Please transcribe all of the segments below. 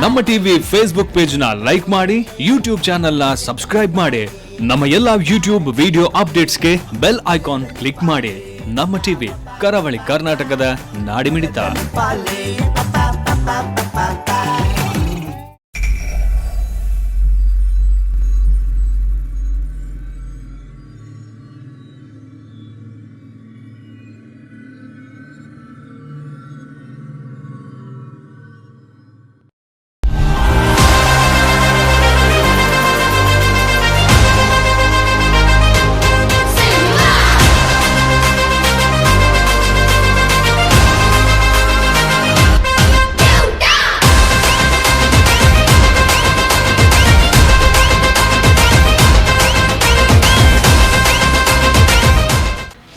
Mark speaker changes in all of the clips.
Speaker 1: ನಮ್ಮ TV Facebook page ನ like ಮಾಡಿ, ಯೂಟ್ಯೂಬ್ ಚಾನೆಲ್ ನ ಸಬ್ಸ್ಕ್ರೈಬ್ ಮಾಡಿ. ನಮ್ಮ ಎಲ್ಲಾ ಯೂಟ್ಯೂಬ್ ವಿಡಿಯೋ ಅಪ್ಡೇಟ್ಸ್ಗೆ ಬೆಲ್ ಐಕಾನ್ ಕ್ಲಿಕ್ ಮಾಡಿ. ನಮ್ಮ ಟಿವಿ, ಕರಾವಳಿ ಕರ್ನಾಟಕದ ನಾಡಿಮಿಡಿತ.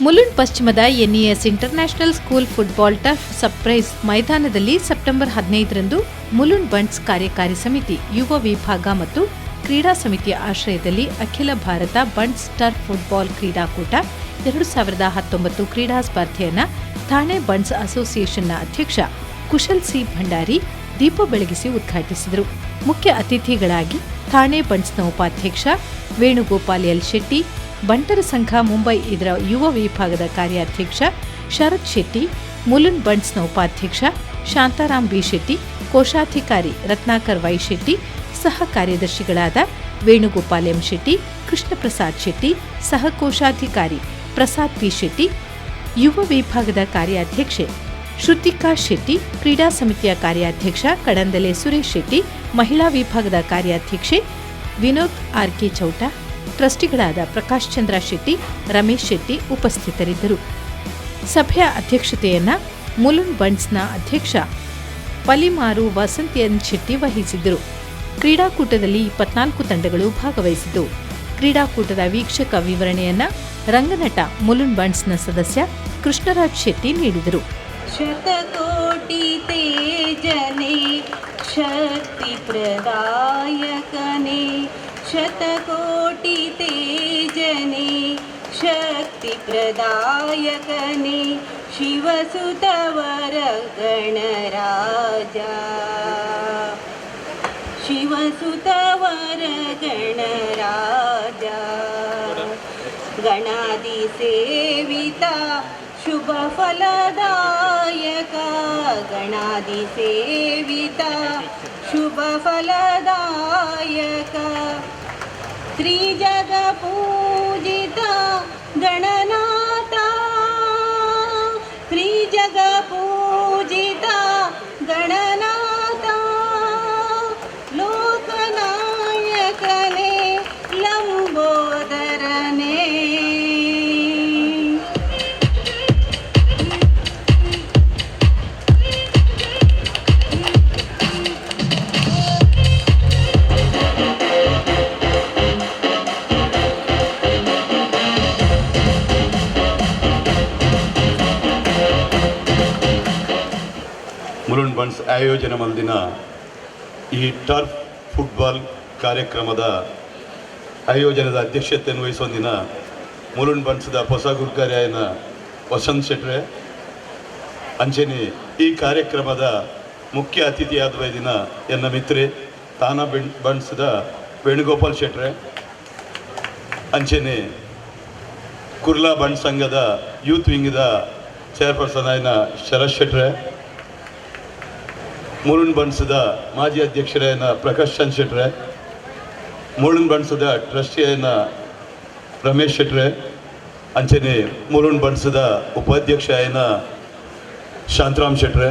Speaker 2: ಮುಲುಂಡ್ ಪಶ್ಚಿಮದ NES international school football turf surface ಮೈದಾನದಲ್ಲಿ ಸೆಪ್ಟೆಂಬರ್ 15ರಂದು ಮುಲುಂಡ್ ಬಂಟ್ಸ್ ಕಾರ್ಯಕಾರಿ ಸಮಿತಿ, ಯುವ ವಿಭಾಗ ಮತ್ತು ಕ್ರೀಡಾ ಸಮಿತಿಯ ಆಶ್ರಯದಲ್ಲಿ ಅಖಿಲ ಭಾರತ ಬಂಟ್ಸ್ ಟರ್ಫ್ ಫುಟ್ಬಾಲ್ ಕ್ರೀಡಾಕೂಟ 2019 ಕ್ರೀಡಾ ಸ್ಪರ್ಧೆಯನ್ನು ಥಾಣೆ ಬಂಟ್ಸ್ ಅಸೋಸಿಯೇಷನ್ನ ಅಧ್ಯಕ್ಷ ಕುಶಲ್ ಸಿ ಭಂಡಾರಿ ದೀಪ ಬೆಳಗಿಸಿ ಉದ್ಘಾಟಿಸಿದರು. ಮುಖ್ಯ ಅತಿಥಿಗಳಾಗಿ ಥಾಣೆ ಬಂಟ್ಸ್ನ ಉಪಾಧ್ಯಕ್ಷ ವೇಣುಗೋಪಾಲ್ ಎಲ್ ಶೆಟ್ಟಿ, ಬಂಟರ ಸಂಘ ಮುಂಬೈ ಇದರ ಯುವ ವಿಭಾಗದ ಕಾರ್ಯಾಧ್ಯಕ್ಷ ಶರತ್ ಶೆಟ್ಟಿ, ಮುಲುಂಡ್ ಬಂಟ್ಸ್ನ ಉಪಾಧ್ಯಕ್ಷ ಶಾಂತಾರಾಮ್ ಬಿ ಶೆಟ್ಟಿ, ಕೋಶಾಧಿಕಾರಿ ರತ್ನಾಕರ್ ವೈ ಶೆಟ್ಟಿ, ಸಹ ಕಾರ್ಯದರ್ಶಿಗಳಾದ ವೇಣುಗೋಪಾಲ್ ಎಂ ಶೆಟ್ಟಿ, ಕೃಷ್ಣಪ್ರಸಾದ್ ಶೆಟ್ಟಿ, ಸಹ ಕೋಶಾಧಿಕಾರಿ ಪ್ರಸಾದ್ ಪಿ ಶೆಟ್ಟಿ, ಯುವ ವಿಭಾಗದ ಕಾರ್ಯಾಧ್ಯಕ್ಷೆ ಶ್ರುತಿಕಾ ಶೆಟ್ಟಿ, ಕ್ರೀಡಾ ಸಮಿತಿಯ ಕಾರ್ಯಾಧ್ಯಕ್ಷ ಕಡಂದಲೆ ಸುರೇಶ್ ಶೆಟ್ಟಿ, ಮಹಿಳಾ ವಿಭಾಗದ ಕಾರ್ಯಾಧ್ಯಕ್ಷೆ ವಿನೋದ್ ಆರ್ ಕೆ ಚೌಟ, ಟ್ರಸ್ಟಿಗಳಾದ ಪ್ರಕಾಶ್ ಚಂದ್ರ ಶೆಟ್ಟಿ, ರಮೇಶ್ ಶೆಟ್ಟಿ ಉಪಸ್ಥಿತರಿದ್ದರು. ಸಭೆಯ ಅಧ್ಯಕ್ಷತೆಯನ್ನ ಮುಲುಂಡ್ ಬಂಟ್ಸ್ನ ಅಧ್ಯಕ್ಷ ಪಲಿಮಾರು ವಸಂತ್ ಎನ್ ಶೆಟ್ಟಿ ವಹಿಸಿದ್ದರು. ಕ್ರೀಡಾಕೂಟದಲ್ಲಿ 24 ತಂಡಗಳು ಭಾಗವಹಿಸಿದ್ದವು. ಕ್ರೀಡಾಕೂಟದ ವೀಕ್ಷಕ ವಿವರಣೆಯನ್ನ ರಂಗನಟ, ಮುಲುಂಡ್ ಬಂಟ್ಸ್ನ ಸದಸ್ಯ ಕೃಷ್ಣರಾಜ್ ಶೆಟ್ಟಿ ನೀಡಿದರು.
Speaker 3: ಶತಕೋಟಿ ತೇಜನೆ, ಶಕ್ತಿ ಪ್ರದಾಯಕನೆ, ಶತಕೋಟಿ ತೇಜನೆ, ಶಕ್ತಿ ಪ್ರದಾಯಕನೆ, ಶಿವಸುತವರ ಗಣರಾಜ, ಶಿವಸುತವರ ಗಣರಾಜ, ಗಣಾದಿ ಸೇವಿತ ಶುಭ ಫಲದಾಯಕ, ಗಣಾದಿ ಸೇವಿತ ಶುಭ ಫಲದಾಯಕ, ತ್ರಿಜಗ ಪೂಜಿತ ಗಣನಾಥ, ತ್ರಿಜಗ ಪೂಜಿತ ಗಣನಾಥ, ಲೋಕನಾಯಕನೇ, ಲಂಬೋದರನೇ.
Speaker 4: ಮುಲುಂಡ್ ಬಂಟ್ಸ್ ಆಯೋಜನೆ ಮಲ್ದಿನ ಈ ಟರ್ಫ್ ಫುಟ್ಬಾಲ್ ಕಾರ್ಯಕ್ರಮದ ಆಯೋಜನದ ಅಧ್ಯಕ್ಷತೆಯನ್ನು ವಹಿಸೊಂದಿನ ಮುಲುಂಡ್ ಬಂಟ್ಸ್ದ ಹೊಸ ಗುರ್ಕಾರ್ಯಾಯನ ವಸಂತ್ ಶೆಟ್ರೆ, ಅಂಚನೆ ಈ ಕಾರ್ಯಕ್ರಮದ ಮುಖ್ಯ ಅತಿಥಿಯಾದ ದಿನ ಎನ್ನ ಮಿತ್ರೆ ತಾನಾ ಬೆಣ್ ಬಂಟ್ಸ್ದ ವೇಣುಗೋಪಾಲ್ ಶೆಟ್ರೆ, ಅಂಚನೆ ಕುರ್ಲಾ ಬಂಟ್ ಸಂಘದ ಯೂತ್ ವಿಂಗ್ದ ಚೇರ್ಪರ್ಸನ್ ಆಯಿನ ಶರತ್ ಶೆಟ್ರೆ, ಮುರುಣ್ ಬನ್ಸದ ಮಾಜಿ ಅಧ್ಯಕ್ಷರಾಯನ ಪ್ರಕಾಶ್ ಚಂದ್ ಶೆಟ್ರೆ, ಮುರುಣ್ ಬನ್ಸದ ಟ್ರಸ್ಟಿಯಾಯನ ರಮೇಶ್ ಶೆಟ್ರೆ, ಅಂಚನೆ ಮುರುಣ್ ಬನ್ಸದ ಉಪಾಧ್ಯಕ್ಷ ಆಯನ ಶಾಂತರಾಮ್ ಶೆಟ್ರೆ,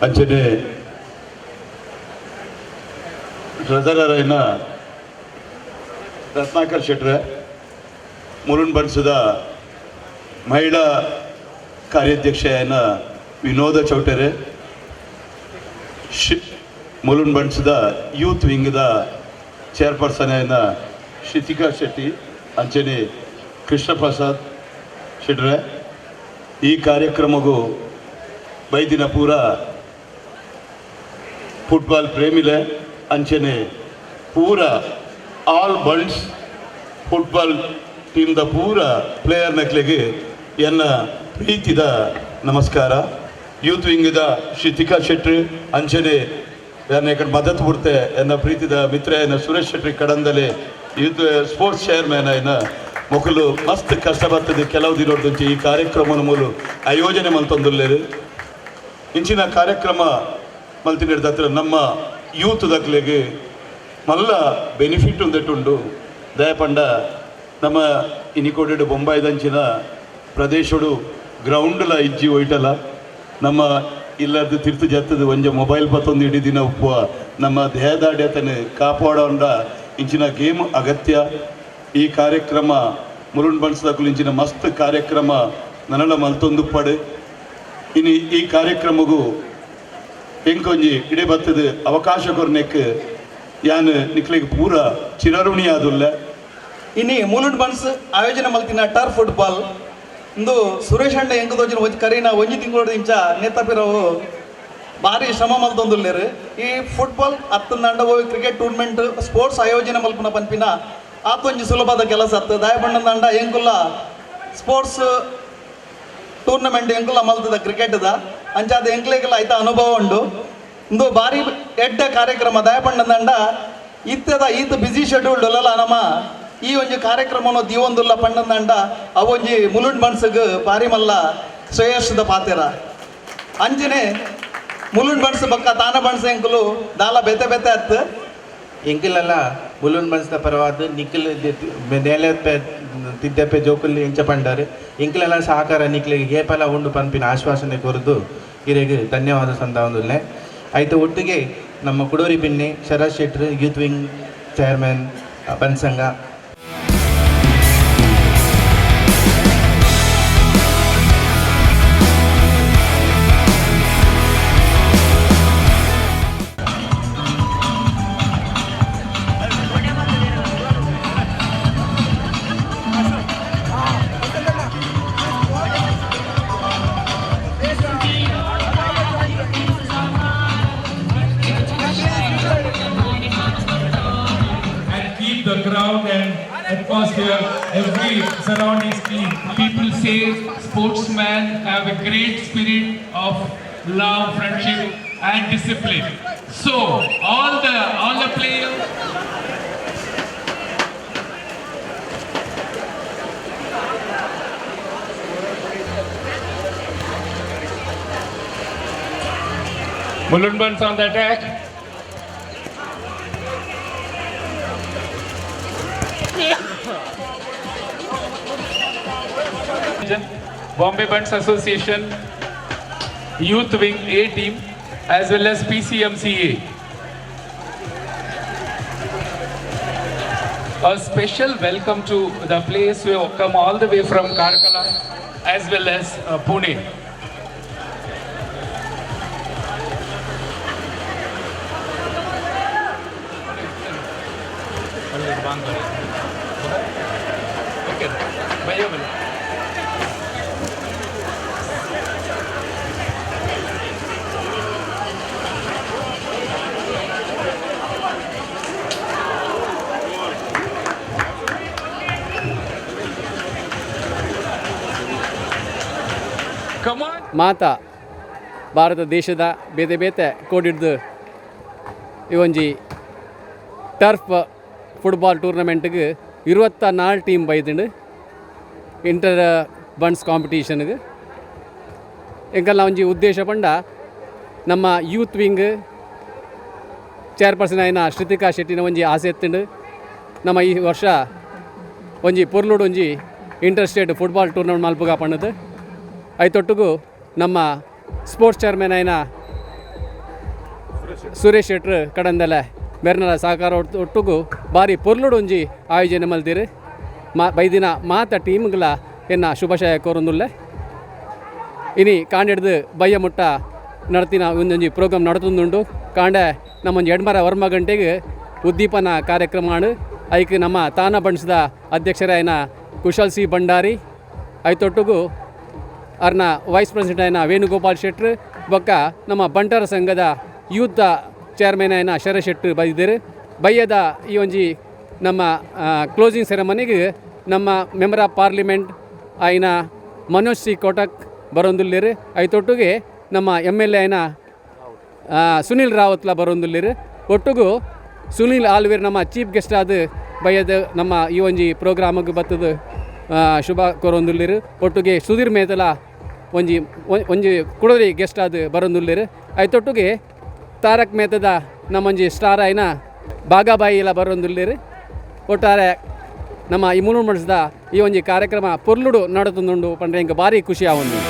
Speaker 4: ಅಂಚನೆ ಟ್ರೆಸರರ್ ಆಯಿನ ರತ್ನಾಕರ್ ಶೆಟ್ರೆ, ಮುರುಣ್ ಬನ್ಸದ ಮಹಿಳಾ ಕಾರ್ಯಾಧ್ಯಕ್ಷ ಆಯನ ವಿನೋದ ಚೌಟರೆ, ಮುಲುಂಡ್ ಬಂಟ್ಸ್ದ ಯೂತ್ ವಿಂಗ್ದ ಚೇರ್ಪರ್ಸನ್ అయిన ಶ್ರಿತಿಕಾ ಶೆಟ್ಟಿ, ಅಂಚನೆ ಕೃಷ್ಣಪ್ರಸಾದ್ ಶೆಟ್ರೆ, ಈ ಕಾರ್ಯಕ್ರಮಗೂ ಬೈದಿನ ಪೂರ ಫುಟ್ಬಾಲ್ ಪ್ರೇಮಿಲೆ, ಅಂಚನೆ ಪೂರ ಆಲ್ ಬಂಟ್ಸ್ ಫುಟ್ಬಾಲ್ ಟೀಮ್ದ ಪೂರ ಪ್ಲೇಯರ್ ನಕ್ಲೆಗೆ ಎನ್ನ ಪ್ರೀತಿದ ನಮಸ್ಕಾರ. Youth ವಿಂಗ್ದ ಶ್ರೀ ತಿಕಾ ಶೆಟ್ರು ಅಂಚನೆ ಯಾನ್ ಮದತ್ ಬುಡ್ತೆ ಎನ್ನ ಪ್ರೀತಿದ ಮಿತ್ರ ಎನ್ನ Suresh Shetty Kadandale youth sports chairman ಆಯ್ನ ಮೊಕಲು ಮಸ್ತ್ ಕಷ್ಟ ಬರ್ತದೆ. ಕೆಲವು ದಿನೊಡ್ದುಂಚಿ ಈ ಕಾರ್ಯಕ್ರಮದ ಮೂಲು ಆಯೋಜನೆ ಮಲ್ತೊಂದುಲ್ಲೇರು. ಇಂಚಿನ ಕಾರ್ಯಕ್ರಮ ಮಲ್ತಿನ ನಮ್ಮ ಯೂತ್ ದಕ್ಲೆಗ್ ಮಲ್ಲ ಬೆನಿಫಿಟ್ ಉಂದೆಟುಂಡು. ದಯಪಂಡ ನಮ್ಮ ಇನಿಕೋಟೆಡ್ ಬೊಂಬಾಯ್ದಂಚಿನ ಪ್ರದೇಶಡು ಗ್ರೌಂಡ್ಲ ಇಜ್ಜಿ ಒಯ್ಟಲ ನಮ್ಮ ಇಲ್ಲದ ತಿರ್ತು ಜತ್ತದ ಒಂಜ ಮೊಬೈಲ್ ಪತ್ತೊಂದು ಇಡೀ ದಿನ ಉಪ್ಪುವ ನಮ್ಮ ದೇಹದಾಢ್ಯತನ ಕಾಪಾಡೋಂಡ ಇಂಚಿನ ಗೇಮ್ ಅಗತ್ಯ. ಈ ಕಾರ್ಯಕ್ರಮ ಮುರುಣ್ ಬನ್ಸ್ದಕುಲು ಇಂಚಿನ ಮಸ್ತ್ ಕಾರ್ಯಕ್ರಮ ನನಲ ಮಲ್ತೊಂದುಪ್ಪಡು. ಇನಿ ಈ ಕಾರ್ಯಕ್ರಮಗೂ ಎಂಕೊಂಜಿ ಇಡೇ ಬತ್ತದ ಅವಕಾಶ ಕೊರ್ನೆಕ್ ಯಾನ್ ನಿಕ್ಲೆಗ್ ಪೂರ ಚಿರಋಣಿಯಾದುಲ್ಲ.
Speaker 5: ಇನಿ ಮುಲುಂಡ್ ಬನ್ಸ್ ಆಯೋಜನೆ ಮಲ್ತಿನ ಟರ್ಫ್ ಫುಟ್ಬಾಲ್ ಇಂದು ಸುರೇಶ್ ಅಣ್ಣ ಎಂಕ್ ತೋಜಿನ ಒಂಜಿ ಕರಿನ ಒಂಜಿ ತಿಂಗಳೊಡ್ದಿಂಚ ನೇತಪಿರವು ಭಾರಿ ಶ್ರಮ ಮಲ್ತೊಂದುಲ್ಲೆರ್. ಈ ಫುಟ್ಬಾಲ್ ಅತ್ತಂದಂಡ cricket tournament sports ಆಯೋಜನೆ ಮಲ್ಪುನ ಪನ್ಪಿನ ಆತೊಂಜಿ ಸುಲಭದ ಕೆಲಸ ಅತ್ತು. ದಾಯಪಂಡಂದಂಡ ಎಂಕುಲ್ಲ ಸ್ಪೋರ್ಟ್ಸ್ ಟೂರ್ನಮೆಂಟ್ ಎಂಕುಲ್ಲ ಮಲ್ತದ ಕ್ರಿಕೆಟ್ದ ಅಂಚಾದ ಎಂಕ್ಲೆಗೆಲ್ಲ ಐತ ಅನುಭವ ಉಂಡು. ಇಂದು ಭಾರಿ ಎಡ್ಡೆ ಕಾರ್ಯಕ್ರಮ. ದಾಯಪಂಡಂದಂಡ ಇತ್ತದ ಈತ ಬ್ಯುಸಿ ಶೆಡ್ಯೂಲ್ಡ್ ಅಲ್ಲ ನಮ್ಮ ಈ ಒಂಜಿ ಕಾರ್ಯಕ್ರಮನು ದೀವೊಂದುಲ್ಲ ಪಂಡಂದಂಡ ಅವೊಂಜಿ ಮುಲುಂಡ್ ಬನ್ಸ್ಗ್ ಭಾರಿ ಮಲ್ಲ ಶ್ರೇಯಸ್ದ ಪಾತೆರ. ಅಂಚನೆ ಮುಲುಂಡ್ ಬನ್ಸ್ ಬಕ್ಕ ತಾನ ಬನ್ಸ್ ಎಂಕುಲು ದಾಲ ಬೇತೆ ಬೇತೆ ಅತ್ತು.
Speaker 6: ಎಂಕಲೆಲ್ಲ ಮುಲುಂಡ್ ಬನ್ಸ್ದ ಪರವಾದ್ ನಿಖಿಲ್ ನೇಲೆ ತಿದ್ದೆಪ್ಪೆ ಜೋಕುಲ್ ಎಂಚ ಪಂಡಾರು ಎಂಕಲೆಲ್ಲ ಸಹಕಾರ ನಿಕ್ಲೆಗ್ ಏಪಲ ಉಂಡು ಪನ್ಪಿನ ಆಶ್ವಾಸನೆ ಕೊರದು ಇರೆಗ್ ಧನ್ಯವಾದ ಸಂದಾವೊಂದುಲ್ಲೆ. ಐತ ಒಟ್ಟಿಗೆ ನಮ್ಮ ಕುಡೋರಿ ಬಿನ್ನೆ ಶರತ್ ಶೆಟ್ರು youth wing chairman ಬನ್ಸಂಗ.
Speaker 7: and keep the ground and atmosphere, every surroundings clean. People say sportsmen have a great spirit of love, friendship, and discipline. So all the players. Mulund Bunts on the attack. Bombay Bunts Association Youth Wing A team as well as PCMCA. A special welcome to the players who have come all the way from Karkala as well as Pune. Okay, bye. Come on.
Speaker 8: ಮಾತ ಭಾರತ ದೇಶದ ಬೇತೆ ಬೇತೆ ಕೋಡಿಡ್ದು ಈ ಒಂಜಿ turf football ಟೂರ್ನಮೆಂಟ್ಗೆ 24 team ಬೈದುಂಡು inter buns ಕಾಂಪಿಟೀಷನ್ಗೆ. ಎಂಕಲ್ನ ಒಂಜಿ ಉದ್ದೇಶ ಪಂಡ ನಮ್ಮ youth wing chairperson ಆಯಿನ ಶ್ರುತಿಕಾ ಶೆಟ್ಟಿನ ಒಂಜಿ ಆಸೆ ಎತ್ತುಂಡು. ನಮ್ಮ ಈ ವರ್ಷ ಒಂಜಿ ಪೊರ್ಲುಡು ಒಂಜಿ inter state football tournament ಮಲ್ಪುಗ ಪಣ್ಣದು. ಐತೊಟ್ಟುಗು ನಮ್ಮ ಸ್ಪೋರ್ಟ್ಸ್ ಚೇರ್ಮನ್ ಆಯಿನ ಸುರೇಶ್ ಶೆಟ್ರು ಕಡಂದಲೆ ಮೆರ್ನಲ ಸಹಕಾರ ಒಟ್ಟುಗು ಭಾರಿ ಪೊರ್ಲುಡು ಒಂಜಿ ಆಯೋಜನೆ ಮಲ್ದಿರು. ಮಾ ಬೈದಿನ ಮಾತ ಟೀಮ್ಗಳ ಎನ್ನ ಶುಭಾಶಯ ಕೋರೊಂದುಲ್ಲೆ. ಇನಿ ಕಾಂಡೆಡ್ದು ಬಯ್ಯ ಮುಟ್ಟ ನಡತಿನ ಒಂದೊಂಜಿ ಪ್ರೋಗ್ರಾಮ್ ನಡತೊಂದುಂಡು. ಕಾಂಡೆ ನಮ್ಮೊಂಜಿ ಎಡ್ಮರ ವರ್ಮ ಗಂಟೆಗೆ ಉದ್ದೀಪನ ಕಾರ್ಯಕ್ರಮ ಐಕ್ ನಮ್ಮ ತಾನ ಬಣ್ಸದ ಅಧ್ಯಕ್ಷರಾಯನ ಕುಶಲ್ ಸಿ ಭಂಡಾರಿ, ಐತೊಟ್ಟುಗು ಅರ್ನ ವೈಸ್ ಪ್ರೆಸಿಡೆಂಟ್ ಆಯ್ನ ವೇಣುಗೋಪಾಲ್ ಶೆಟ್ರು ಬೊಕ್ಕ ನಮ್ಮ ಬಂಟರ ಸಂಘದ ಯೂತ್ ಚೇರ್ಮನ್ ಆಯ್ನ ಶರತ್ ಶೆಟ್ರು ಬೈದಿರು. ಬಯ್ಯದ ಈ ಒಂಜಿ ನಮ್ಮ ಕ್ಲೋಸಿಂಗ್ ಸೆರೆಮನಿಗೆ ನಮ್ಮ member of parliament ಆಯ್ನ Manoj C Kotak ಬರೊಂದುಲ್ಲೆರ್. ಐತೊಟ್ಟುಗೆ ನಮ್ಮ M L A ಆಯಿನ ಸುನಿಲ್ ರಾವತ್ಲ ಬರೋಂದುಲ್ಲೆರ್. ಒಟ್ಟುಗು ಸುನಿಲ್ ಆಲ್ವೇರ್ ನಮ್ಮ ಚೀಫ್ ಗೆಸ್ಟ್ ಆದ್ ಬಯ್ಯದ ನಮ್ಮ ಈ ಒಂಜಿ ಪ್ರೋಗ್ರಾಮಿಗೆ ಬತ್ತದು ಶುಭ ಕೊರೊಂದುಲ್ಲೆರ್. ಒಟ್ಟುಗೆ ಸುಧೀರ್ ಮೇತಲ ಒಂಜಿ ಒಂಜಿ ಕುಡರಿ ಗೆಸ್ಟ್ ಆದ್ ಬರೋಂದುಲ್ಲೆರ್. ಐತೊಟ್ಟುಗೆ ತಾರಕ್ ಮೇತದ ನಮ್ಮೊಂಜಿ ಸ್ಟಾರ್ ಆಯಿನ ಬಾಗಾಬಾಯಿ ಎಲ್ಲ ಬರೋಂದುಲ್ಲೆರ್. ಒಟ್ಟಾರೆ ನಮ್ಮ ಈ ಮುಲುಂಡ್ ಬಂಟ್ಸ್ದ ಈ ಒಂಜಿ ಕಾರ್ಯಕ್ರಮ ಪೊರ್ಲುಡು ನಡತೊಂದುಂಡು ಪಂಡ್ರೆ ಎಂಕ್ ಭಾರಿ ಖುಷಿ ಆವೊಂದುಂಡು.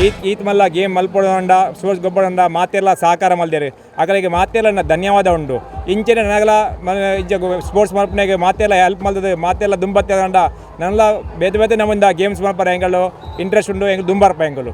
Speaker 9: ಈತ್ ಈತ್ ಮಲ್ಲ ಗೇಮ್ ಮಲ್ಪೊಡಂಡ ಸ್ಪೋರ್ಟ್ಸ್ ಗೊಬ್ಬಡಂಡ ಮಾತೆಲ್ಲ ಸಹಕಾರ ಮಲ್ದೇರು ಅಗಲಿಗೆ ಮಾತೆಲ್ಲ ನನ್ನ ಧನ್ಯವಾದ ಉಂಡು. ಇಂಚೆನೆ ನನಗಲ ಇಂಚ ಸ್ಪೋರ್ಟ್ಸ್ ಮಲ್ಪನೆಗೆ ಮಾತೆಲ್ಲ ಹೆಲ್ಪ್ ಮಲ್ತದೆ ಮಾತೆಲ್ಲ ದುಂಬತ್ತೆ ಅಂಡ ನನ್ನಲ ಬೇತೆ ಬೇತೆ ನಮ್ಮಿಂದ ಗೇಮ್ಸ್ ಮಲ್ಪರ ಎಂಗಳು ಇಂಟ್ರೆಸ್ಟ್ ಉಂಡು ಎಂಗ್ ದುಂಬಾರ್ಪ ಎಂಗಳು.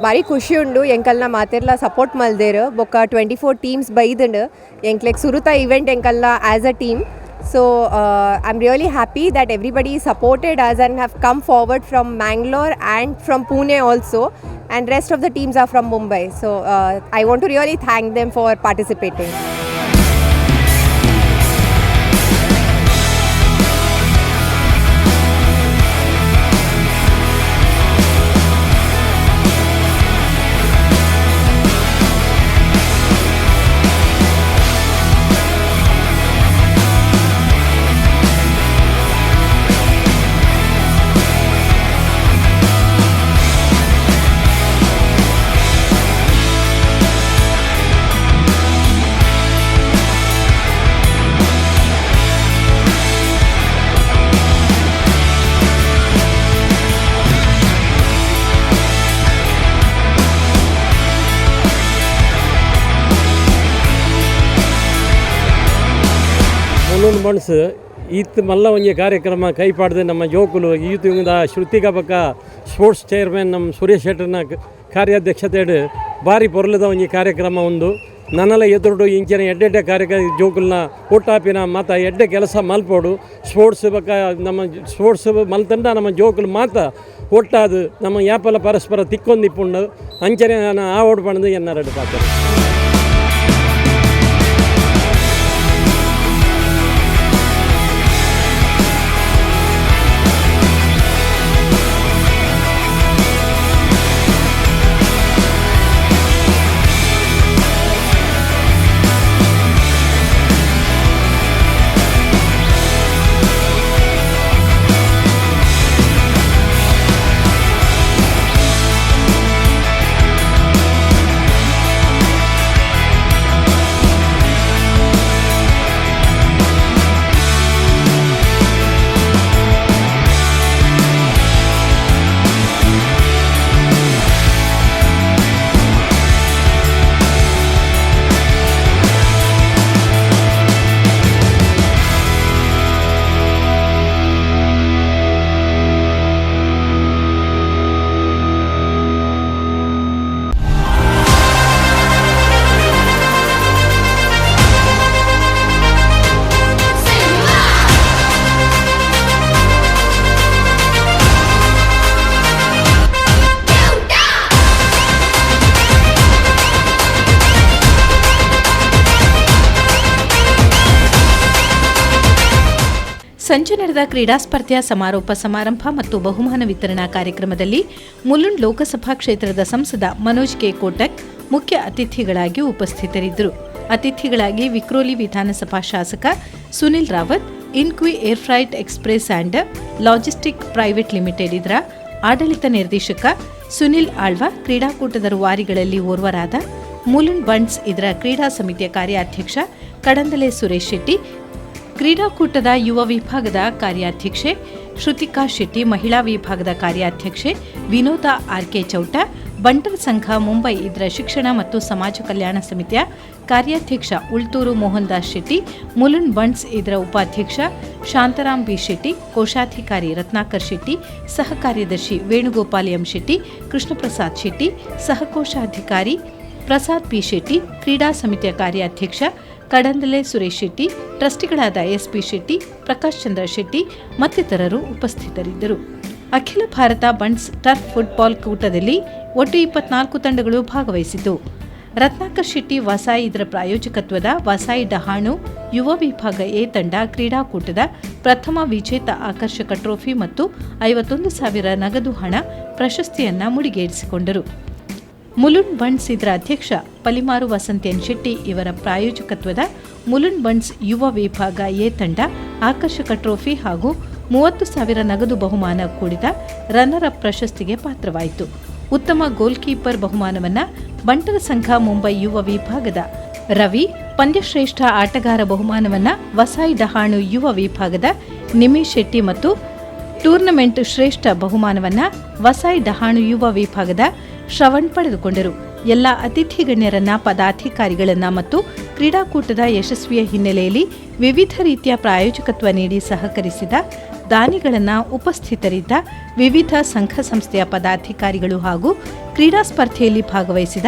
Speaker 10: ಭಾರಿ ಖುಷಿ ಉಂಡು ಎಂಕಲ್ನ ಮಾತೆರ್ಲ ಸಪೋರ್ಟ್ ಮಲ್ದೇರು ಬೊಕ್ಕ 24 ಟೀಮ್ಸ್ ಬೈದುಂಡು ಎಂಕ್ಲೆಗ್ ಸುರುತ event ಎಂಕಲ್ನ as a team. So I am really happy that everybody supported us and have come forward from Mangalore and from Pune also, and rest of the teams are from Mumbai. So I want to really thank them for participating.
Speaker 11: Mulund Bunts ಈತ್ ಮಲ್ಲ ಒಂಜಿ ಕಾರ್ಯಕ್ರಮ ಕೈಪಾಡ್ದು ನಮ್ಮ ಜೋಕುಲು ಈತ್ ಇಂದ ಶ್ರುತಿಕ ಬೊಕ್ಕ sports chairman ನಮ್ಮ ಸುರೇಶ್ ಶೆಟ್ಟರ್ನ ಕಾರ್ಯಾಧ್ಯಕ್ಷತೆಡ್ ಭಾರಿ ಪೊರ್ಲುದ ಒಂಜಿ ಕಾರ್ಯಕ್ರಮ ಉಂದು. ನನಲ ಎದುರುಡು ಇಂಚಿನ ಎಡ್ಡೆಡ್ಡೆ ಕಾರ್ಯಕ್ರಮ ಜೋಕುಲ್ನ ಒಟ್ಟಾಪಿನ ಮಾತ ಎಡ್ಡೆ ಕೆಲಸ ಮಲ್ಪೋಡು. ಸ್ಪೋರ್ಟ್ಸ್ ಬೊಕ್ಕ ನಮ್ಮ ಸ್ಪೋರ್ಟ್ಸ್ ಮಲ್ತಂಡ ನಮ್ಮ ಜೋಕುಲು ಮಾತ ಒಟ್ಟಾದು ನಮ್ಮ ಯಾಪಲ ಪರಸ್ಪರ ತಿಕ್ಕೊಂದಿಪ್ಪುಂಡು ಅಂಚನೆ ನಾನು ಆವೋಡು ಪಂಡ್ದು ಎನ್ನರಡು ಪಾತ್ರ.
Speaker 2: ಸಂಜೆ ನಡೆದ ಕ್ರೀಡಾ ಸ್ಪರ್ಧೆಯ ಸಮಾರೋಪ ಸಮಾರಂಭ ಮತ್ತು ಬಹುಮಾನ ವಿತರಣಾ ಕಾರ್ಯಕ್ರಮದಲ್ಲಿ ಮುಲುಂಡ್ ಲೋಕಸಭಾ ಕ್ಷೇತ್ರದ ಸಂಸದ ಮನೋಜ್ ಕೆ ಕೋಟಕ್ ಮುಖ್ಯ ಅತಿಥಿಗಳಾಗಿ ಉಪಸ್ಥಿತರಿದ್ದರು. ಅತಿಥಿಗಳಾಗಿ ವಿಕ್ರೋಲಿ ವಿಧಾನಸಭಾ ಶಾಸಕ Sunil Rawat, ಇನ್ಕ್ವಿ Airfreight Express and Logistic Private Limited ಇದರ ಆಡಳಿತ ನಿರ್ದೇಶಕ ಸುನಿಲ್ ಆಳ್ವಾ, ಕ್ರೀಡಾಕೂಟದ ರೂವಾರಿಗಳಲ್ಲಿ ಓರ್ವರಾದ ಮುಲುಂಡ್ ಬಂಟ್ಸ್ ಇದರ ಕ್ರೀಡಾ ಸಮಿತಿಯ ಕಾರ್ಯಾಧ್ಯಕ್ಷ ಕಡಂದಲೆ ಸುರೇಶ್ ಶೆಟ್ಟಿ, ಕ್ರೀಡಾಕೂಟದ ಯುವ ವಿಭಾಗದ ಕಾರ್ಯಾಧ್ಯಕ್ಷೆ ಶ್ರುತಿಕಾ ಶೆಟ್ಟಿ, ಮಹಿಳಾ ವಿಭಾಗದ ಕಾರ್ಯಾಧ್ಯಕ್ಷೆ ವಿನೋದ ಆರ್ಕೆ ಚೌಟ, ಬಂಟರ ಸಂಘ ಮುಂಬೈ ಇದರ ಶಿಕ್ಷಣ ಮತ್ತು ಸಮಾಜ ಕಲ್ಯಾಣ ಸಮಿತಿಯ ಕಾರ್ಯಾಧ್ಯಕ್ಷ ಉಳ್ತೂರು ಮೋಹನ್ ದಾಸ್ ಶೆಟ್ಟಿ, ಮುಲುಂಡ್ ಬಂಟ್ಸ್ ಇದರ ಉಪಾಧ್ಯಕ್ಷ ಶಾಂತಾರಾಮ್ ಬಿ ಶೆಟ್ಟಿ, ಕೋಶಾಧಿಕಾರಿ ರತ್ನಾಕರ್ ಶೆಟ್ಟಿ, ಸಹ ಕಾರ್ಯದರ್ಶಿ ವೇಣುಗೋಪಾಲ್ ಎಂ ಶೆಟ್ಟಿ, ಕೃಷ್ಣಪ್ರಸಾದ್ ಶೆಟ್ಟಿ, ಸಹಕೋಶಾಧಿಕಾರಿ ಪ್ರಸಾದ್ ಪಿ ಶೆಟ್ಟಿ, ಕ್ರೀಡಾ ಸಮಿತಿಯ ಕಾರ್ಯಾಧ್ಯಕ್ಷ ಕಡಂದಲೆ ಸುರೇಶ್ ಶೆಟ್ಟಿ, ಟ್ರಸ್ಟಿಗಳಾದ ಎಸ್ಪಿ ಶೆಟ್ಟಿ, ಪ್ರಕಾಶ್ ಚಂದ್ರ ಶೆಟ್ಟಿ ಮತ್ತಿತರರು ಉಪಸ್ಥಿತರಿದ್ದರು. ಅಖಿಲ ಭಾರತ ಬಂಟ್ಸ್ ಟರ್ಫ್ ಫುಟ್ಬಾಲ್ ಕೂಟದಲ್ಲಿ ಒಟ್ಟು 24 ತಂಡಗಳು ಭಾಗವಹಿಸಿತು. ರತ್ನಾಕರ್ ಶೆಟ್ಟಿ ವಸಾಯಿ ಇದರ ಪ್ರಾಯೋಜಕತ್ವದ ವಸಾಯಿ ಡಹಾಣು ಯುವ ವಿಭಾಗ ಎ ತಂಡ ಕ್ರೀಡಾಕೂಟದ ಪ್ರಥಮ ವಿಜೇತ ಆಕರ್ಷಕ ಟ್ರೋಫಿ ಮತ್ತು 51,000 ನಗದು ಹಣ ಪ್ರಶಸ್ತಿಯನ್ನ ಮುಡಿಗೇರಿಸಿಕೊಂಡರು. ಮುಲುಂಡ್ ಬಂಟ್ಸ್ ಇದರ ಅಧ್ಯಕ್ಷ ಪಲಿಮಾರು ವಸಂತ್ ಎನ್ ಶೆಟ್ಟಿ ಇವರ ಪ್ರಾಯೋಜಕತ್ವದ ಮುಲುಂಡ್ ಬಂಟ್ಸ್ ಯುವ ವಿಭಾಗ ಎ ತಂಡ ಆಕರ್ಷಕ ಟ್ರೋಫಿ ಹಾಗೂ 30,000 ನಗದು ಬಹುಮಾನ ಕೂಡಿದ ರನ್ನರ್ ಅಪ್ ಪ್ರಶಸ್ತಿಗೆ ಪಾತ್ರವಾಯಿತು. ಉತ್ತಮ ಗೋಲ್ ಕೀಪರ್ ಬಹುಮಾನವನ್ನು ಬಂಟರ ಸಂಘ ಮುಂಬೈ ಯುವ ವಿಭಾಗದ ರವಿ, ಪಂದ್ಯಶ್ರೇಷ್ಠ ಆಟಗಾರ ಬಹುಮಾನವನ್ನು ವಸಾಯಿ ಡಹಾಣು ಯುವ ವಿಭಾಗದ ನಿಮೇಶ್ ಶೆಟ್ಟಿ ಮತ್ತು ಟೂರ್ನಮೆಂಟ್ ಶ್ರೇಷ್ಠ ಬಹುಮಾನವನ್ನು ವಸಾಯಿ ಡಹಾಣು ಯುವ ವಿಭಾಗದ ಶ್ರವಣ್ ಪಡೆದುಕೊಂಡರು. ಎಲ್ಲ ಅತಿಥಿ ಗಣ್ಯರನ್ನ, ಪದಾಧಿಕಾರಿಗಳನ್ನ ಮತ್ತು ಕ್ರೀಡಾಕೂಟದ ಯಶಸ್ವಿಯ ಹಿನ್ನೆಲೆಯಲ್ಲಿ ವಿವಿಧ ರೀತಿಯ ಪ್ರಾಯೋಜಕತ್ವ ನೀಡಿ ಸಹಕರಿಸಿದ ದಾನಿಗಳನ್ನ ಉಪಸ್ಥಿತರಿದ್ದ ವಿವಿಧ ಸಂಘ ಸಂಸ್ಥೆಯ ಪದಾಧಿಕಾರಿಗಳು ಹಾಗೂ ಕ್ರೀಡಾ ಸ್ಪರ್ಧೆಯಲ್ಲಿ ಭಾಗವಹಿಸಿದ